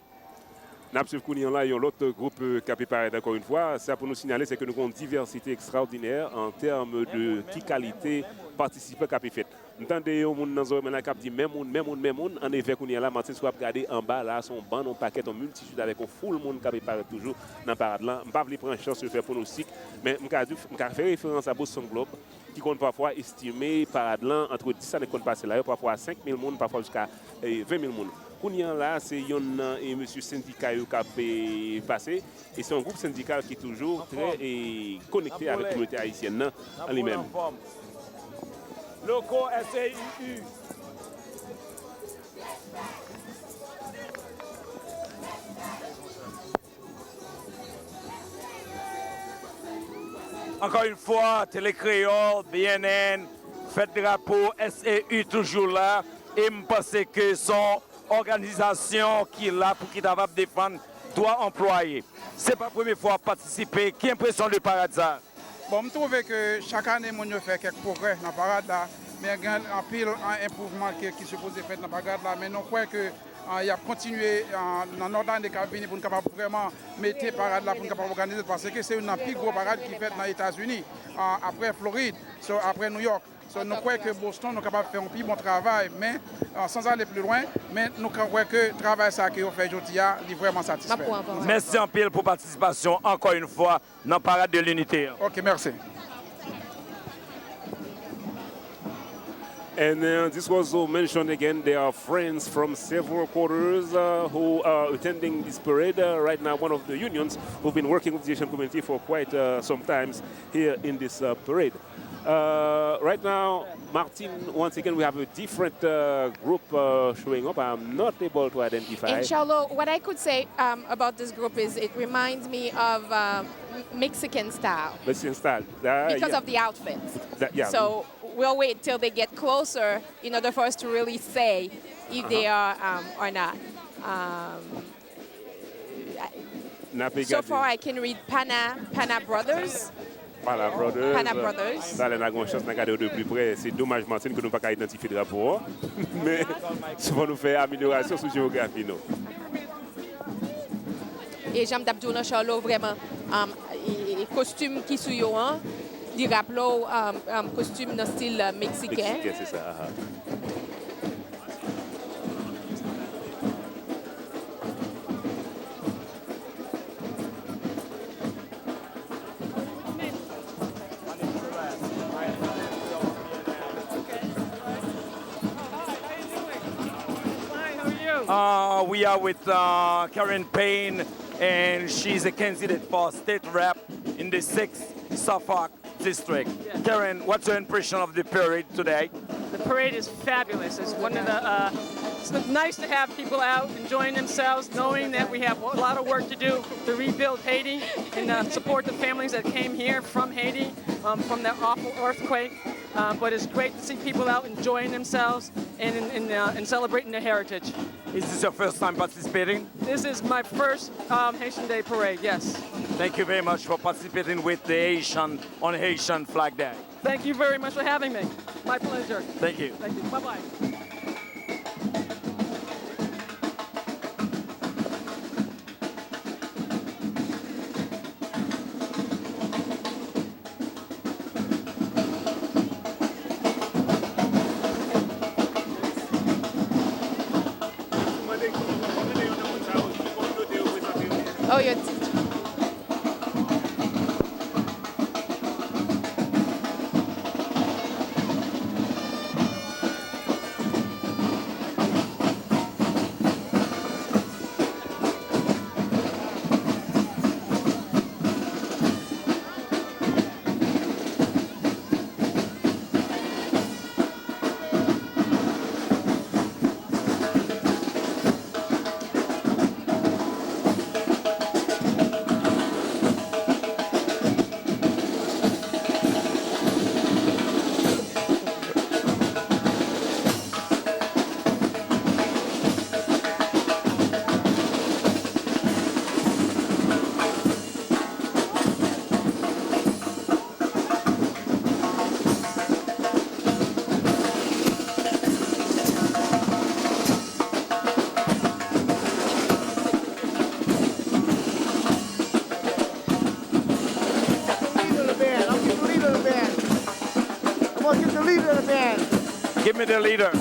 N ap swiv kounye a la yon lòt gwoup, euh, k ap parèt ankò yon fwa. Sa pou nou sinyale, se ke nou gen yon divèsite ekstraòdinè an tèm de ki kalite patisipan k ap fèt. M tande yon moun nan zòrèy mwen la k ap di, "Men moun, men moun, men moun." Annefè, kounye a la, Martins, w ap gade anba la, se yon bann, yon pakèt, yon miltitid avèk yon foul moun k ap parèt toujou nan parad lan. M pa vle pran chans yo fè pwonostik, men m ka di, m ka fè referans a Boston Globe, ki konn pafwa estime parad lan antre dis sa nèg konn pase la yo, pafwa senk mil moun, pafwa jiska, eh, ven mil moun. Kounye a la, se yonn nan, eh, mesye sendika yo k ap, eh, pase. E se yon gwoup sendikal ki toujou trè, eh, konekte avèk kominote ayisyèn nan an li menm. Loco S A U U. Ankò yon fwa, Tele Kreyòl, B N N, Fèt Drapo, S A U toujou la, e m panse ke se yon òganizasyon ki la pou ki kapab defann dwa anplwaye. Se pa premye fwa w ap patisipe. Ki enpresyon de parad sa? Bon, m twouve ke chak ane, moun yo fè kèk pwogrè nan parad la, men gen anpil, an, enpwouvman ke, ki sipoze fèt nan parad la, men nou kwè ke, an, y ap kontinye, an, nan lòt ane k ap vini pou n kapab vrèman mete parad la, pou n kapab òganize l, paske se youn nan pi gwo parad ki fèt nan Etazini, an, aprè Florid, so, aprè Nouyòk. So, nou kwè ke Boston, nou kapab fè yon pi bon travay, men, an, sans aller plus loin, men nou ka kwè ke travay sa ke yo fè jodi a, li vrèman satisfè. Mèsi anpil pou patisipasyon, ankò yon fwa, nan Parad de Linite an. Ok, mèsi. And uh, this was uh, mentioned again. There are friends from several quarters uh, who are attending this parade. Uh, right now, one of the unions who've been working with the Haitian community for quite uh, some times here in this uh, parade. Uh, right now, Martin, once again, we have a different uh, group uh, showing up. I'm not able to identify. And Charlot, what I could say um, about this group is it reminds me of uh, Mexican style. Mexican style. Uh, because yeah. Of the outfits. That, yeah. So we'll wait till they get closer in order for us to really say if uh-huh. They are um, or not. Um, So far, I can read Pana, Pana Brothers. Pana Brothers. Pana Brothers. Talè n a gen yon chans n a gade yo de pli prè. Se domaj, Martin, ke nou pa ka idantifye drapo an. Men, souvan nou fè amelyorasyon sou jewografi nou. E jan m t ap di w nan Charlot, vrèman, um, e, e, kostim ki sou yo an, li raple w um, um, kostim nan stil uh, meksiken. Meksiken, se sa. Aha. Uh, we are with uh, Karen Payne, and she's a candidate for state rep in the sixth Suffolk District. Karen, what's your impression of the parade today? The parade is fabulous. It's one of the, uh, it's nice to have people out enjoying themselves, knowing that we have a lot of work to do to rebuild Haiti and, uh, support the families that came here from Haiti, um, from that awful earthquake. Um, but it's great to see people out enjoying themselves and, and, and, uh, and celebrating their heritage. Is this your first time participating? This is my first, um, Haitian Day Parade, yes. Thank you very much for participating with the Haitian on Haitian Flag Day. Thank you very much for having me. My pleasure. Thank you. Thank you. Bye-bye. Oh, yo ti. Leader of the band. I'm the leader of the band. I'm gonna get the leader of the band. Give me the leader.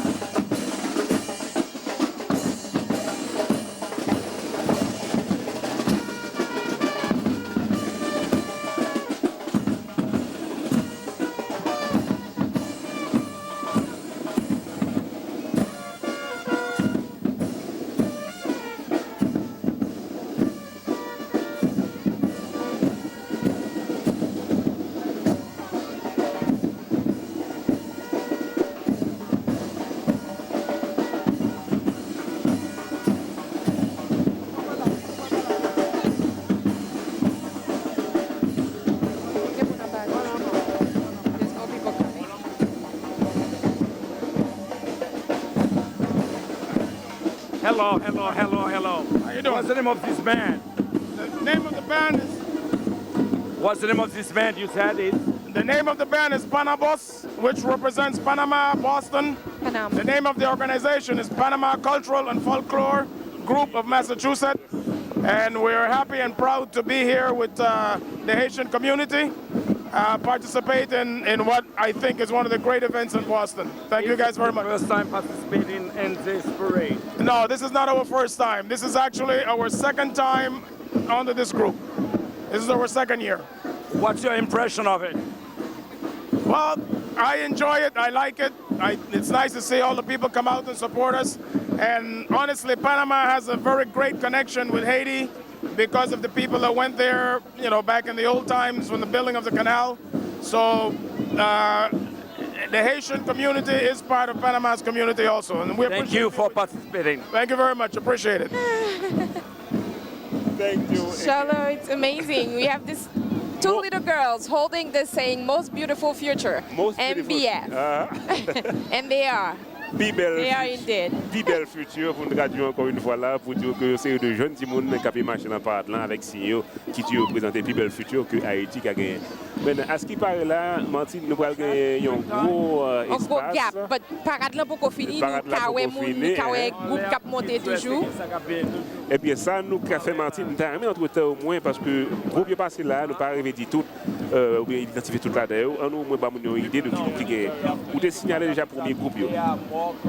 Hello, hello, hello, hello. How you doing? What's the name of this band? The name of the band is What's the name of this band you said is? The name of the band is Panabos, which represents Panama, Boston. Panama. The name of the organization is Panama Cultural and Folklore Group of Massachusetts. And we're happy and proud to be here with, uh, the Haitian community, uh, participating in what I think is one of the great events in Boston. Thank you guys very much. First time participating in this parade? No, this is not our first time. This is actually our second time under this group. This is our second year. What's your impression of it? Well, I enjoy it. I like it. I, it's nice to see all the people come out and support us. And honestly, Panama has a very great connection with Haiti because of the people that went there, you know, back in the old times from the building of the canal. So, uh, the Haitian community is part of Panama's community also. And we Thank you for participating. Thank you very much. Appreciate it. Thank you. Charlotte, it's amazing. We have this two little girls holding this saying, "Most beautiful future." Most beautiful. M B F. Ah. And they are. Pi bèl They are future. Indeed. Pi bèl future pou n tradui ankò yon fwa la, pou di ke yon seri de jèn timoun k ap mache nan parad lan avèk siy yo ki di yo reprezante pi bèl future ke Ayiti ka genyen. Men, a ce qui paraît la, Martine, nou pral genyen yon gwo, euh, yon gwo espas. Gap, but parad lan poko fini, nou ka wè moun, nou ka wè gwoup k ap monte toujou. Ebyen, sa nou ka fè, Martine, m ta renmen antretan omwen, paske gwoup yo pase la, nou pa rive di tout, euh, oubyen idantifye tout ladan yo. Ann omwen ba moun yo yon ide de ki gwoup ki genyen. Ou te sinyale deja premye gwoup yo.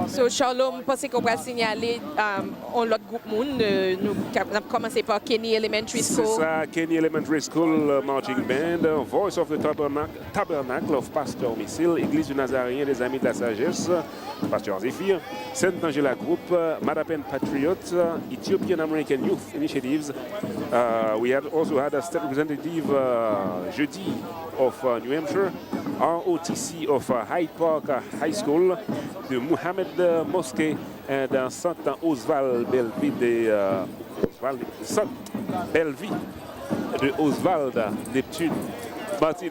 So, Charlot, m panse ke w pral sinyale, um, yon lòt gwoup moun, euh, nou ka, n ap kòmanse pa Kenny Elementary School. Se sa, Kenny Elementary School, euh, Marching Band, Voice of the Tabernacle, Tabernacle of Pastor Misil, Église du Nazaréen des Amis de la Sagesse, Pasteur Zéphyr, Saint Angela Group, Matapen Patriots, Ethiopian American Youth Initiatives. Uh, we had also had a state representative, uh, jeudi of uh, New Hampshire, R O T C of uh, Hyde Park uh, High School, the Muhammad uh, Mosque, and uh, Saint Oswald Bellevue de uh, Oswald, Saint Bellevue de Oswald Neptune. Martine,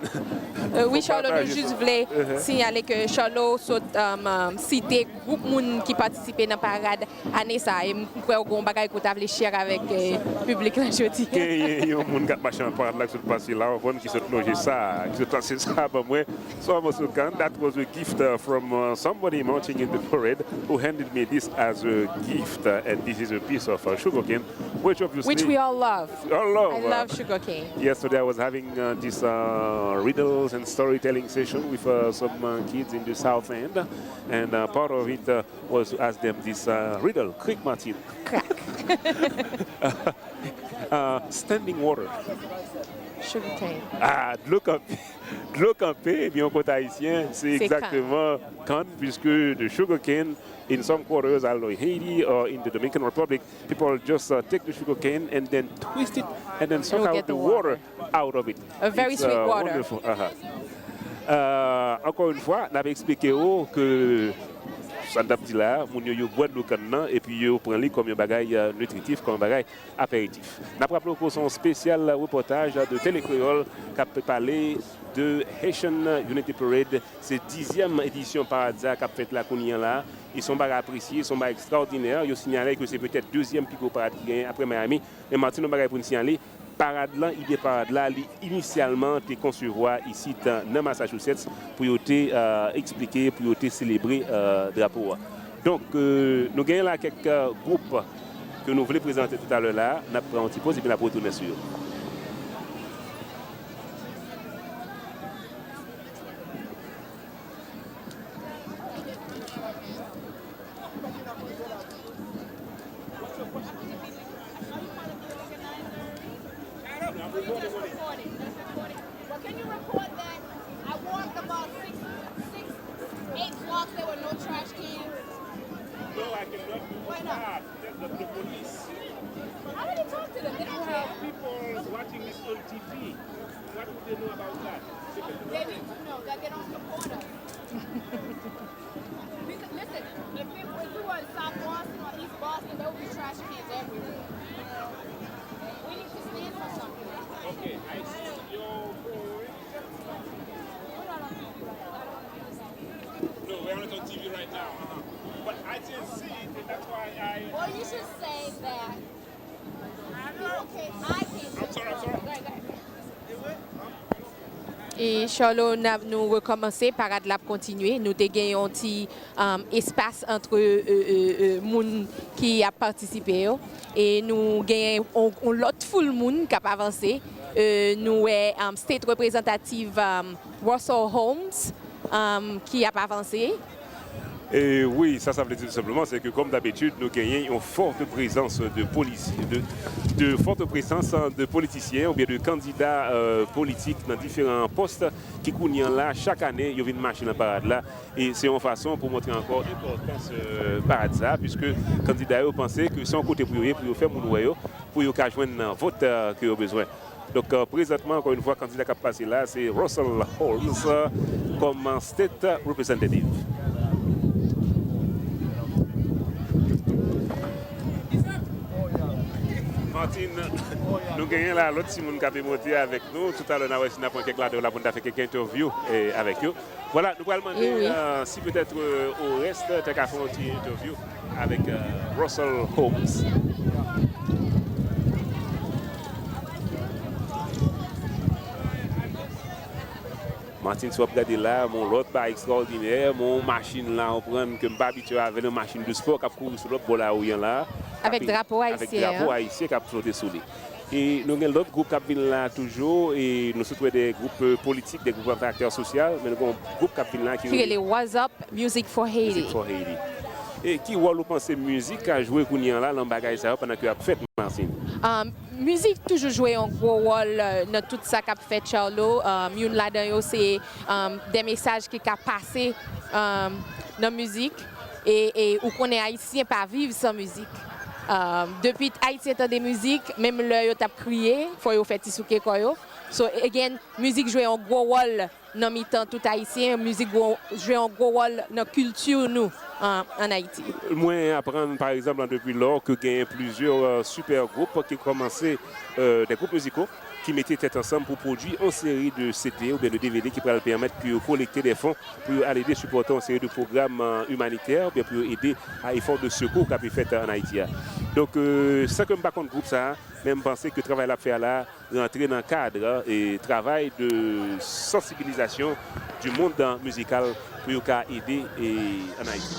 Euh, wi, Charlot, nou jis vle sinyale ke Charlot sot um, um, site gwoup moun ki patisipe nan parad ane sa a. E m kwè w gen yon bagay ke w ta vle share avèk euh, piblik la jodi a. Genyen yon moun k ap mache nan parad la ki sot pase la, w konprann, ki sot lonje sa, ki sot pase sa ban mwen. So I must have gone. That was a gift uh, from uh, somebody marching in the parade who handed me this as a gift. Uh, and this is a piece of uh, sugarcane, which obviously. Which we all love. All love. I love sugarcane. Yesterday I was having uh, this uh, riddles and storytelling session with uh, some uh, kids in the South End. And uh, part of it uh, was to ask them this uh, riddle. Quick, Martine. Crack. Uh, standing water. Sugarcane. Ah, dlo kanpe. Dlo kanpe, ebyen, yon kot ayisyen, se Se egzakteman kann, puisque the sugarcane in some quarters, I don't know, Haiti or in the Dominican Republic, people just uh, take the sugarcane and then twist it and then suck You'll out get the the water water. Out of it. A very It's, sweet uh, water. Wonderful. Uh-huh. Uh, ankò yon fwa, n ap eksplike w ke sa n t ap di la, moun yo, yo bwè dlo kann nan, epi yo pran li kòm yon bagay uh, nitritif, kòm yon bagay aperitif. N ap raple w ke se yon espesyal repòtaj de Tele Kreyòl k ap pale de Haitian Unity Parade. Se dizyèm edisyon parad sa k ap fèt la kounye a la. E se yon bagay apresye, se yon bagay ekstraòdinè. Yo sinyale ke se petèt dezyèm pi gwo parad ki genyen apre Miami. Men Martine, yon bagay pou n sinyale, parad lan, ide parad la, li inisyalman te konsevwa isit nan Massachusetts pou yo te uh, eksplike, pou yo te selebre uh, drapo a. Donk, euh, nou genyen la kèk uh, gwoup ke nou vle prezante toutalè la. N ap pran yon ti poz epi n ap retounen sou yo. Well, can you report that I walked about six, six, eight blocks, there were no trash cans? No, I cannot report that. That's the police. I already talked to them. They don't care. People watching this on T V. What would they know about that? They need to know that they don't support us. Because, listen, if, it, if we were in South Boston or East Boston, there would be trash cans everywhere. We need to stand for something. Okay, I see your point. No, we're not on T V right now. Uh-huh. But I didn't see it, and that's why I. Well, you should say that. Okay, I can't. I'm sorry, I'm sorry. Go ahead, go ahead. E Charlot, n ap, nou rekòmanse, parad la ap kontinye. Nou te gen yon ti um, espas antre euh, euh, euh, moun ki ap patisipe yo. E nou gen yon, yon lòt foul moun k ap avanse. Euh, nou wè um, state representative um, Russell Holmes um, ki ap avanse. E wi, sa sa vle di tou senpleman, se ke kòm dabitid, nou genyen yon fòt prezans de polis, de, de fòt prezans de politisyen oubyen de kandida euh, politik nan diferan pòs ki kounye a la, chak ane, yo vin mache nan parad la. E se yon fason pou montre ankò enpòtans euh, parad sa, puiske kandida yo panse ke se yon kote pou yo ye, pou yo fè moun wè yo, pou yo ka jwenn vòt euh, ke yo bezwen. Donk, euh, prezantman, ankò yon fwa, kandida k ap pase la, se Russell Holmes euh, kòm State Representative. Martine, nou genyen la lòt timoun k ap monte avèk nou. Toutalè, n a wè si n a pran kèk ladan yo la pou n ta fè kèk entèvyou eh, avèk yo. Vwala, nou pral mande Eh oui. euh, si petèt euh, Oreste te ka fè yon ti entèvyou avèk euh, Russell Holmes. Martine, si w ap gade la, yon lòt bagay ekstraòdinè, yon machin la, w konprann, ke m pa abitye avè l, yon machin de spò k ap kouri sou lòt bò lari an la. Avèk drapo Avèk ayisyen drapo an. Ayisyen k ap flote sou li. E nou gen lòt gwoup k ap vin la toujou, e nou sot wè de gwoup euh, politik, de gwoup ak aktè sosyal, men nou gen yon gwoup k ap vin la ki Ki rele What's Up Music for Haiti. Music for Haiti. E ki wòl ou panse mizik ka jwe kounye a la nan bagay sa yo pandan ke y ap fèt, Martine? Um, mizik toujou jwe yon gwo wòl euh, nan tout sa k ap fèt, Charlot. Um, youn ladan yo se um, de mesaj ki ka pase um, nan mizik. E, e ou konnen Ayisyen pa viv san mizik. Um, depi Ayisyen tande mizik, menm lè yo t ap kriye, fò yo fè ti souke kò yo. So, again, mizik jwe yon gwo wòl nan mitan tout Ayisyen, mizik gwo, jwe yon gwo wòl nan kilti nou an, ann Ayiti. Mwen aprann, pa egzanp, an depi lò ke genyen plizyè, euh, super group ki kòmanse, euh, des groupes musicaux ki mete tèt ansanm pou pwodui yon seri de C D oubyen de D V D ki pral pèmèt ke yo kolekte de fon pou yo al ede sipòte yon seri de pwogram, euh, imanitè oubyen pou yo ede a efò de sekou k ap fèt ann Ayiti a. Donk, euh, san ke m pa konn gwoup sa a, men m panse ke travay l ap fè a la a rantre nan kad, e, travay de sansibilizasyon du monde musical pou yo ka ede, e, ann Ayiti.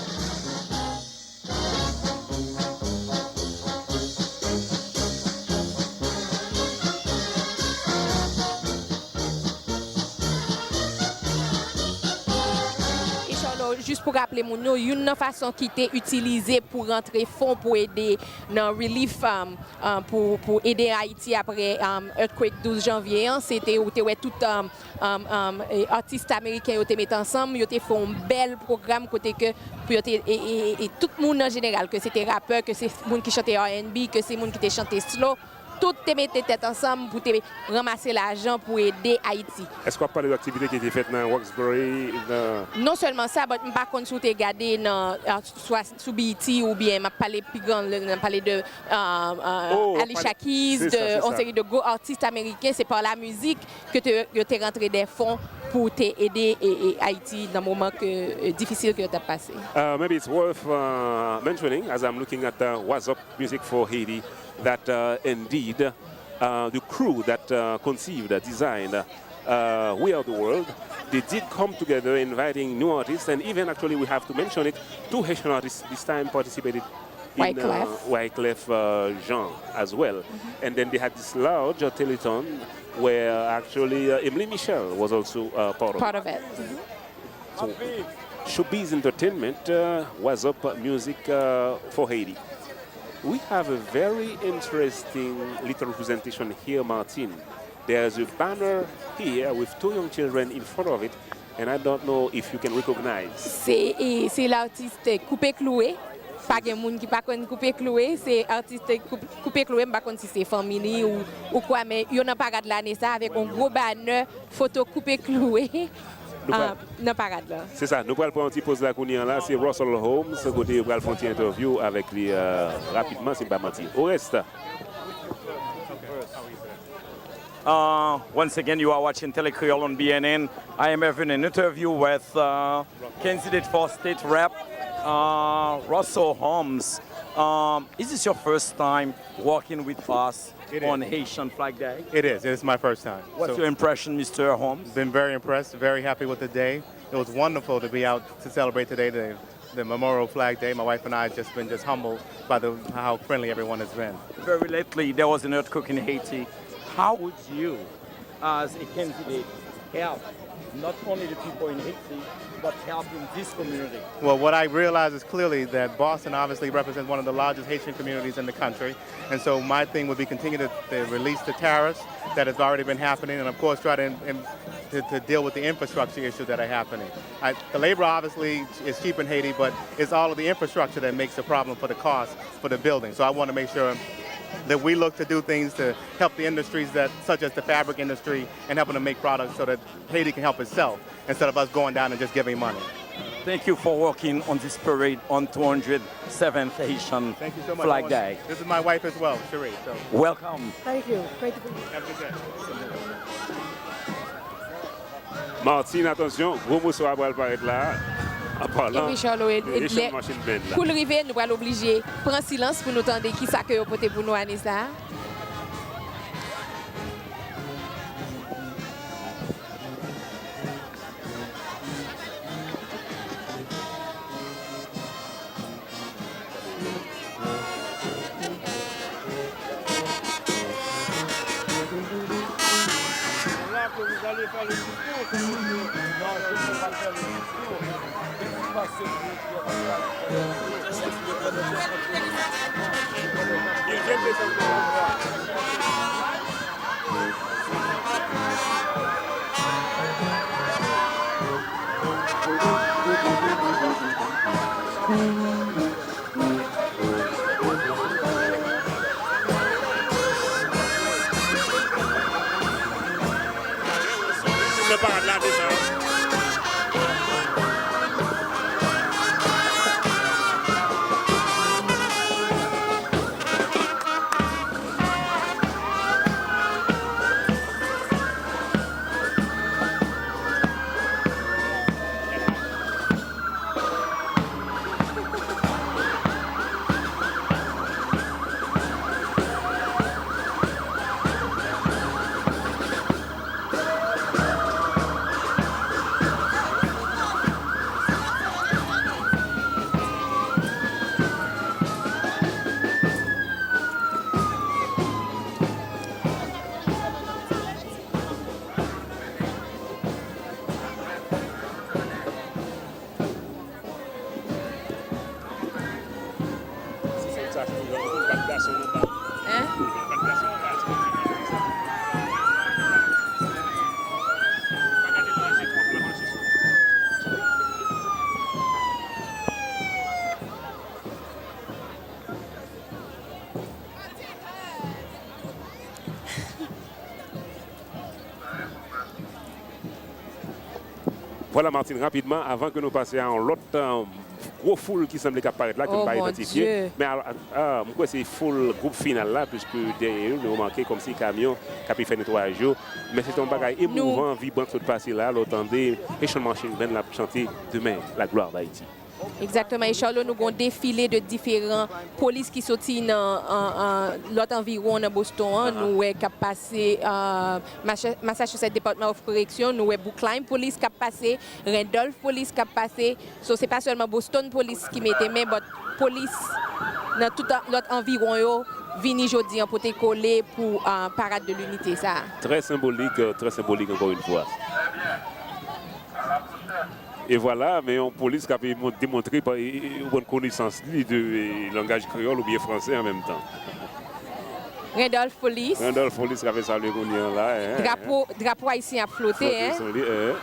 E Charlot, jis pou raple moun yo, youn nan fason ki te itilize pou rantre fon pou ede nan relief, um, uh, pou, pou ede Ayiti apre, um, earthquake douz janvye an, se te, ou te wè tout, um, um, um, e, atis ameriken yo te met ansanm, yo te fè yon bèl pwogram kote ke pou yo te, e, e, e, e tout moun an jeneral, ke se te rapè, ke se moun ki chante R and B, ke se moun ki te chante slow, tout te mete tèt ansanm pou te ranmase lajan pou ede Ayiti. Èske w ap pale de aktivite ki te fèt nan Roxbury, nan... Non sèlman sa, but m pa konn si w te gade nan, uh, swa sou B E T oubyen m ap pale pi gran, m ap pale de, euh, euh, Alicia Keys, de yon seri de gwo atis ameriken, se pa la mizik ke te, yo te rantre de fon pou te ede, e, e, Ayiti nan moman ke, e, difisil ke yo t ap pase. Uh, maybe it's worth, uh, mentioning, as I'm looking at the What's Up Music for Haiti, that, uh, indeed, uh, the crew that, uh, conceived, uh, designed, uh, We Are the World, they did come together inviting new artists, and even actually we have to mention it, two Haitian artists this time participated in, uh, Wyclef, uh, Jean as well. And then they had this large, uh, telethon where actually, uh, Emily Michel was also, uh, part of it. Part of it. So, Showbiz Entertainment, uh, What's Up Music, uh, for Haiti. We have a very interesting little presentation here, Martine. There's a banner here with two young children in front of it, and I don't know if you can recognize. Se, e, se latis Koupe Klouwe. Pa gen moun ki pa konn Koupe Klouwe. Se atis Koupe, Koupe Klouwe. M pa konn si se fanmi li ou, ou kwa, men yo nan parad la ane sa avèk yon gwo banè foto Koupe Klouwe, ah, nan parad la. Se sa, nou pral pran yon ti poz la kounye a la. Se Russell Holmes, kote yo pral fè yon ti entèvyou avèk li, euh, rapidman, si m pa manti. Oreste. Uh, once again, you are watching Télé Créole on B N N. I am having an interview with, uh, candidate for state rep, uh, Russell Holmes. Um, is this your first time working with us on Haitian Flag Day? It is. It is my first time. What's your impression, Mister Holmes? Been very impressed, very happy with the day. It was wonderful to be out to celebrate today, the, the Memorial Flag Day. My wife and I have just been just humbled by the, how friendly everyone has been. Very lately, there was an earthquake in Haiti. How would you, as a candidate, help not only the people in Haiti, but helping this community? Well, what I realize is clearly that Boston obviously represents one of the largest Haitian communities in the country. And so my thing would be continue to, to release the tariffs that has already been happening, and of course try to, and, to, to deal with the infrastructure issues that are happening. I, the labor obviously is cheap in Haiti, but it's all of the infrastructure that makes the problem for the cost for the building. So I want to make sure that we look to do things to help the industries that, such as the fabric industry, and helping to make products so that Haiti can help itself instead of us going down and just giving money. Thank you for working on this parade on two hundred seventh Haitian Flag Day. Thank you so much. This is my wife as well, Cherie. So. Welcome. Thank you. Great to be here. Have a good day. Martine, atansyon, gwo moso a pral parèt la. An palan de Haitian Marching Band la. Kou l rive, nou pral oblije pran silans pou nou tande kisa ke yo pote pou nou ane sa a. Voilà, Martine, rapidman, avan ke nou pase a yon lòt, euh, gwo foul ki sanble k ap parèt la, ke m pa idantifye. Men a, a, a, m kwè se foul gwoup final la, piske dèyè yo, nou remake kòmsi kamyon k ap fè netwayaj yo. Men se te yon bagay emouvan, vibran k sot pase la, lè w tande Haitian Marching Band la ap chante Demain, la gloire d'Haïti. Egzakteman. E Charlot, nou gen yon defile de diferan polis ki soti nan, an, an, lòt anviwon nan Boston an. Nou wè k ap pase, euh, Macha-, Massachusetts Department of Correction, nou wè Brookline Police k ap pase, Randolph Police k ap pase. So, se pa sèlman Boston Police ki mete men, but polis nan tout an, lòt anviwon yo vini jodi an pote kole pou, euh, Parade de l'Unité sa a. Très symbolique, euh, très symbolique encore une fois. E vwala, men yon polis k ap mon-, demontre pa, e, e, yon konesans li de, e, langaj kreyòl oubyen fransè an menm tan. Randolph Police. Randolph Police k ap salye kounye a la, en, en. Drapo, drapo ayisyen ap flote, flote en. Sou li, en.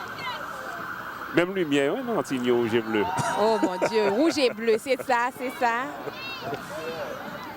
Menm limyè yo, en, Martine, yo wouj e ble. Oh mon Dieu, wouj e ble, se sa, se sa.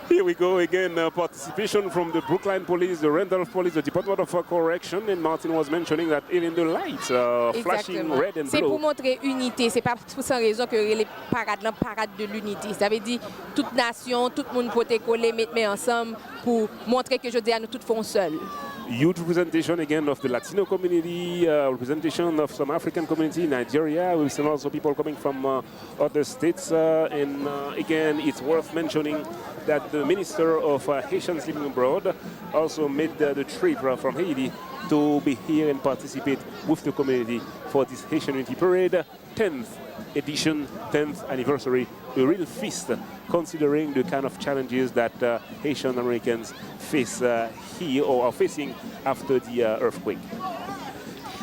Here we go again. Uh, participation from the Brookline Police, the Randolph Police, the Department of, uh, Correction, and Martin was mentioning that even the lights, uh, flashing red and blue. Egzakteman. Se pou montre inite, se pa pou san rezon ke yo rele parad lan Parade de l'Unité. Sa vle di, tout nasyon, tout moun pote kole, met men ansanm pou montre ke jodi a nou tout fè yon sèl. Youth representation again of the Latino community, uh, representation of some African community in Nigeria. We've seen also people coming from, uh, other states. Uh, and, uh, again, it's worth mentioning that the Minister of, uh, Haitians Living Abroad also made the, the trip, uh, from Haiti to be here and participate with the community for this Haitian Unity Parade, tenth edition, tenth anniversary, a real feast considering the kind of challenges that, uh, Haitian Americans face, uh, here or are facing after the, uh, earthquake.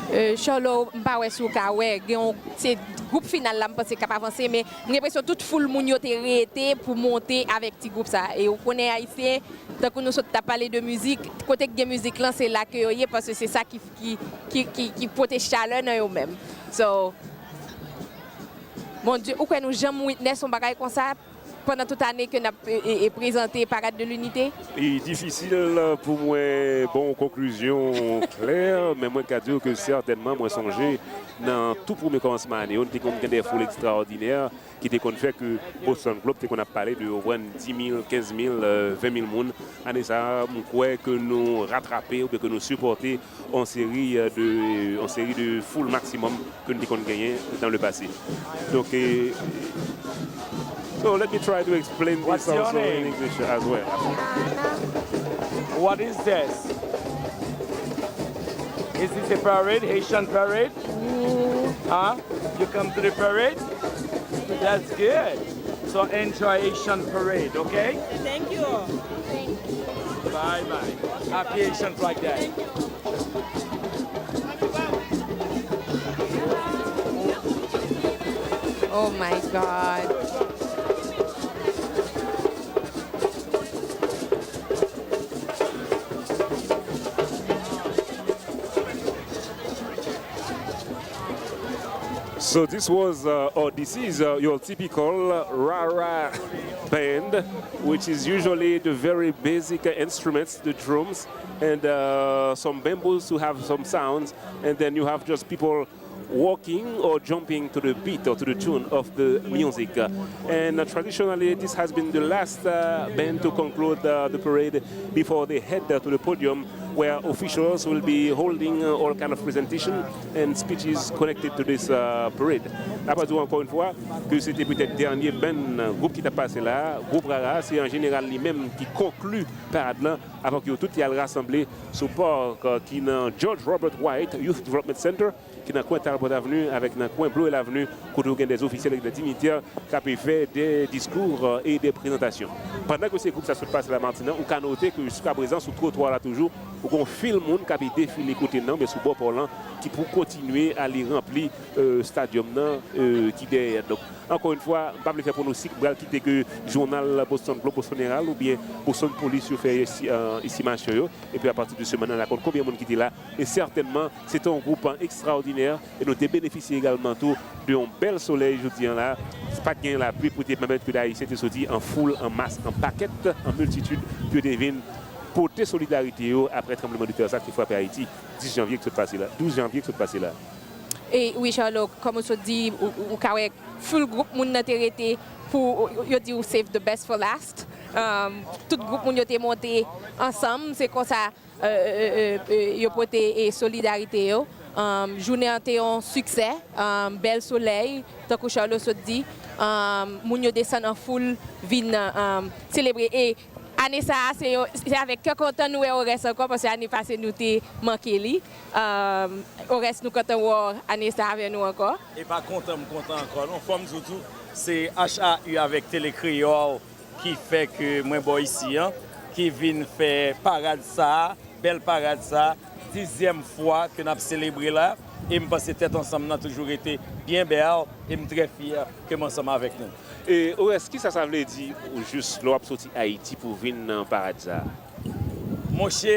Euh, Charlot, m pa wè si w ka wè, gen yon, se gwoup final la, m panse k ap avanse, men m gen enpresyon tout foul moun yo te rete pou monte avèk ti gwoup sa. E ou konnen ayisyen, tankou nou sot t ap pale de mizik, kote k gen mizik lan, se la ke yo ye, paske se sa ki, ki, ki, ki, ki pote chalè nan yo menm. So, mon Dieu, ou kwè nou janm witness yon bagay konsa? Pandan tout ane ke n ap, e, e, e, prezante Parade de l'Unité? Li difisil pou mwen ba w yon konklizyon klè, men mwen ka di w ke sètènman, mwen sonje nan tou premye kòmansman ane yo, nou te konn gen de foul ekstraòdinè ki te konn fè ke Boston Globe te konn ap pale de, w konprann, dis mil, kenz mil, euh, ven mil moun. Ane sa a, m kwè ke nou ratrape oubyen ke nou sipòte yon seri, euh, de, yon seri de foul maksimòm ke nou te konn genyen dans le passé. Donk, e, so let me try to explain this also in English as well. What is this? Is this a parade, Haitian parade? Huh? You come to the parade? That's good. So enjoy Haitian parade, okay? Thank you. Bye bye. Happy Haitian Flag Day. Oh my God. So this was, uh, or this is, uh, your typical Rara band, which is usually the very basic instruments, the drums, and, uh, some bamboo to have some sounds, and then you have just people walking or jumping to the beat or to the tune of the music. And, uh, traditionally, this has been the last, uh, band to conclude, uh, the parade before they head, uh, to the podium, where officials will be holding, uh, all kind of presentation and speeches connected to this, uh, parade. N ap di w ankò yon fwa ke se te petèt dènye band, uh, gwoup ki t ap pase la. Gwoup Rara, se an jeneral li menm ki konkli parad lan, avan ke yo tout y al rasanble sou park, uh, ki nan George Robert White Youth Development Center, ki nan kwen Talbot Avenue avèk nan kwen Bleuel Avenue, kote w gen de ofisyèl ek de dignitè k ap fè de diskou, euh, e de prezantasyon. Pandan ke se gwoup sa sot pase la Martine, ou ka note ke jiskaprezan sou twotwa la toujou, ou gen yon fil moun k ap defile kote nan, men sou bò pò lan, ki pou kontinye ale ranpli, euh, stadyòm nan, euh, ki dèyè. Donk, ankò yon fwa, m pa vle fè pwonostik, m pral kite ke jounal Boston Globe, Boston Herald oubyen Boston Police yo fè esti-, euh, estimasyon yo. Epi apati de semèn nan, n a konn konbyen moun ki te la. E sètènman, se te yon gwoup, euh, ekstraòdinè. E nou te benefisye egalman tou de yon bèl solèy jodi an la. Pa t gen lapli pou te pèmèt ke Ayisyen te soti an foul, an mas, an pakèt, an miltitid, pou yo te vin pote solidarite yo apre tranblemanntè sa ki frape Ayiti dis janvye ki sot pase la, douz janvye ki sot pase la. E wi, Charlot, kòm ou sot di, ou, ou, ou ka wè full gwoup moun nan te rete pou, yo di ou save the best for last. Um, tout gwoup moun yo te monte ansanm, se konsa, euh, euh, euh, euh, yo pote, e, solidarite yo. Um, jounen an te yon siksè, um, bèl solèy, tankou Charlot sot di. Um, moun yo desann an foul vin, um, selebre. E ane sa a, se yo, se avèk kè kontan nou wè Orès ankò, paske ane pase nou te manke li. Um, Orès, nou kontan wè w ane sa a avè nou ankò. E pa kontan m kontan ankò, non. Fò m di w tou, se H A U avèk Tele Kreyòl ki fè ke mwen bò isi an, ki vin fè parad sa a, bèl parad sa a, dizyèm fwa ke n ap selebre la, e m panse tèt ansanm nan toujou rete byen bèl, e m trè fyè ke m ansanm avèk nou. E Orès, kisa sa vle di ou jis lè w ap soti Ayiti pou vin nan parad sa a? Monchè,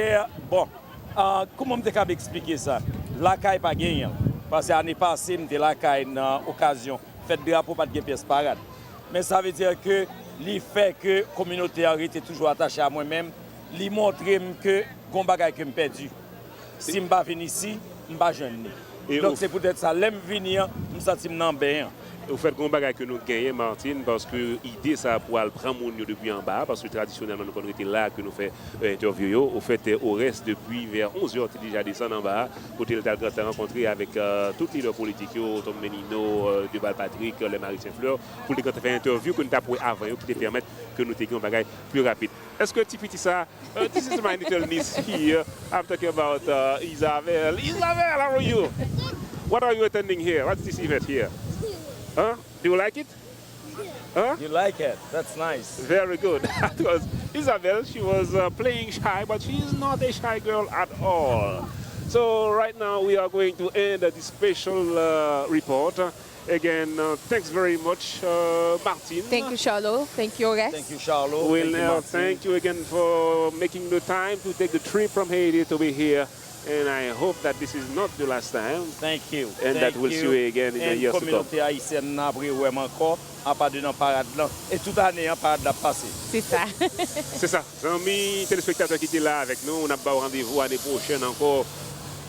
bon, ah, kòman m te kab eksplike sa? Lakay pa genyen l, paske ane pase, m te lakay nan okazyon fèt drapo, pa t gen pyès parad. Men sa vle di ke li fè ke kominote an rete toujou atache a mwen menm, li montre m ke gon bagay ke m pèdi. Si m pa vin isi, m pa jwenn li. E donk, se poutèt sa, lè m vini an, m santi m nan ben an. Ou fèt gon bagay ke nou genyen, Martine, paske ide sa pou al pran moun yo depi anba, paske tradisyonèlman nou konn rete la ke nou fè, euh, entèvyou yo. Ofèt, euh, Orès depi vè onz è te deja desann anba, kote l t al rankontre avèk, euh, tout lidè politik yo, Tom Menino, euh, Deval Patrick, euh, Lè Mari Senflè, pou l te gentan fè entèvyou ke nou t ap wè avan yo, ki te pèmèt ke nou te gen yon bagay pi rapid. Èske ti piti sa, uh, this is my little niece here. I'm talking about, uh, Isabel. Isabel, how are you? What are you attending here? What's this event here? Huh? Do you like it? Huh? You like it? That's nice. Very good. Because Isabel, she was, uh, playing shy, but she is not a shy girl at all. So right now we are going to end this special, uh, report. Again, uh, thanks very much, uh, Martine. Thank you, Charlot. Thank you, Orès. Thank you, Charlot. Wilner, thank you, Martine. Thank you again for making the time to take the trip from Haiti to be here. And I hope that this is not the last time. Thank you. And that we'll see you again in the years to come. Thank you. And kominote ayisyèn nan ap rewè m ankò, apa de nan parad lan. E tout ane an, parad la ap pase. Se sa. Se sa. Zanmi telespektatè ki te la avèk nou, n ap ba w randevou ane pwochèn ankò.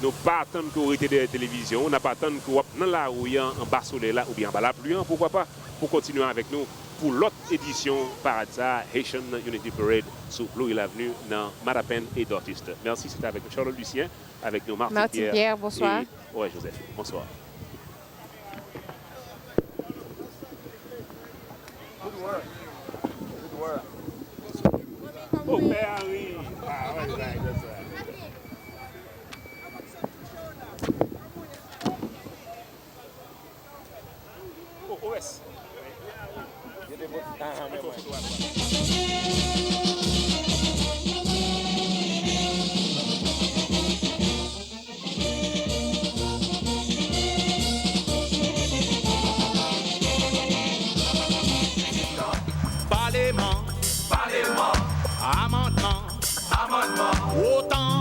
Nou pa atann ke w rete dèyè televizyon w, n ap atann ke w ap nan lari a, anba solèy la, oubyen anba lapli a, poukwa pa, pou kontinye avèk nou pou lòt edisyon parad sa a, Haitian Unity Parade, sou Blue Hill Avenue, nan Matapan e Dortist. Mèsi, se te avèk nou Charlotte Lucien, avèk nou Martine Pierre e Roy Joseph. Bonswa. Good work. Good work. Oh, Mary. Ah, all right, that's right. Oh, Ores. Yo te pot, ah, ah, mwen, mwen. Paleman, paleman, amannman, amannman, otan.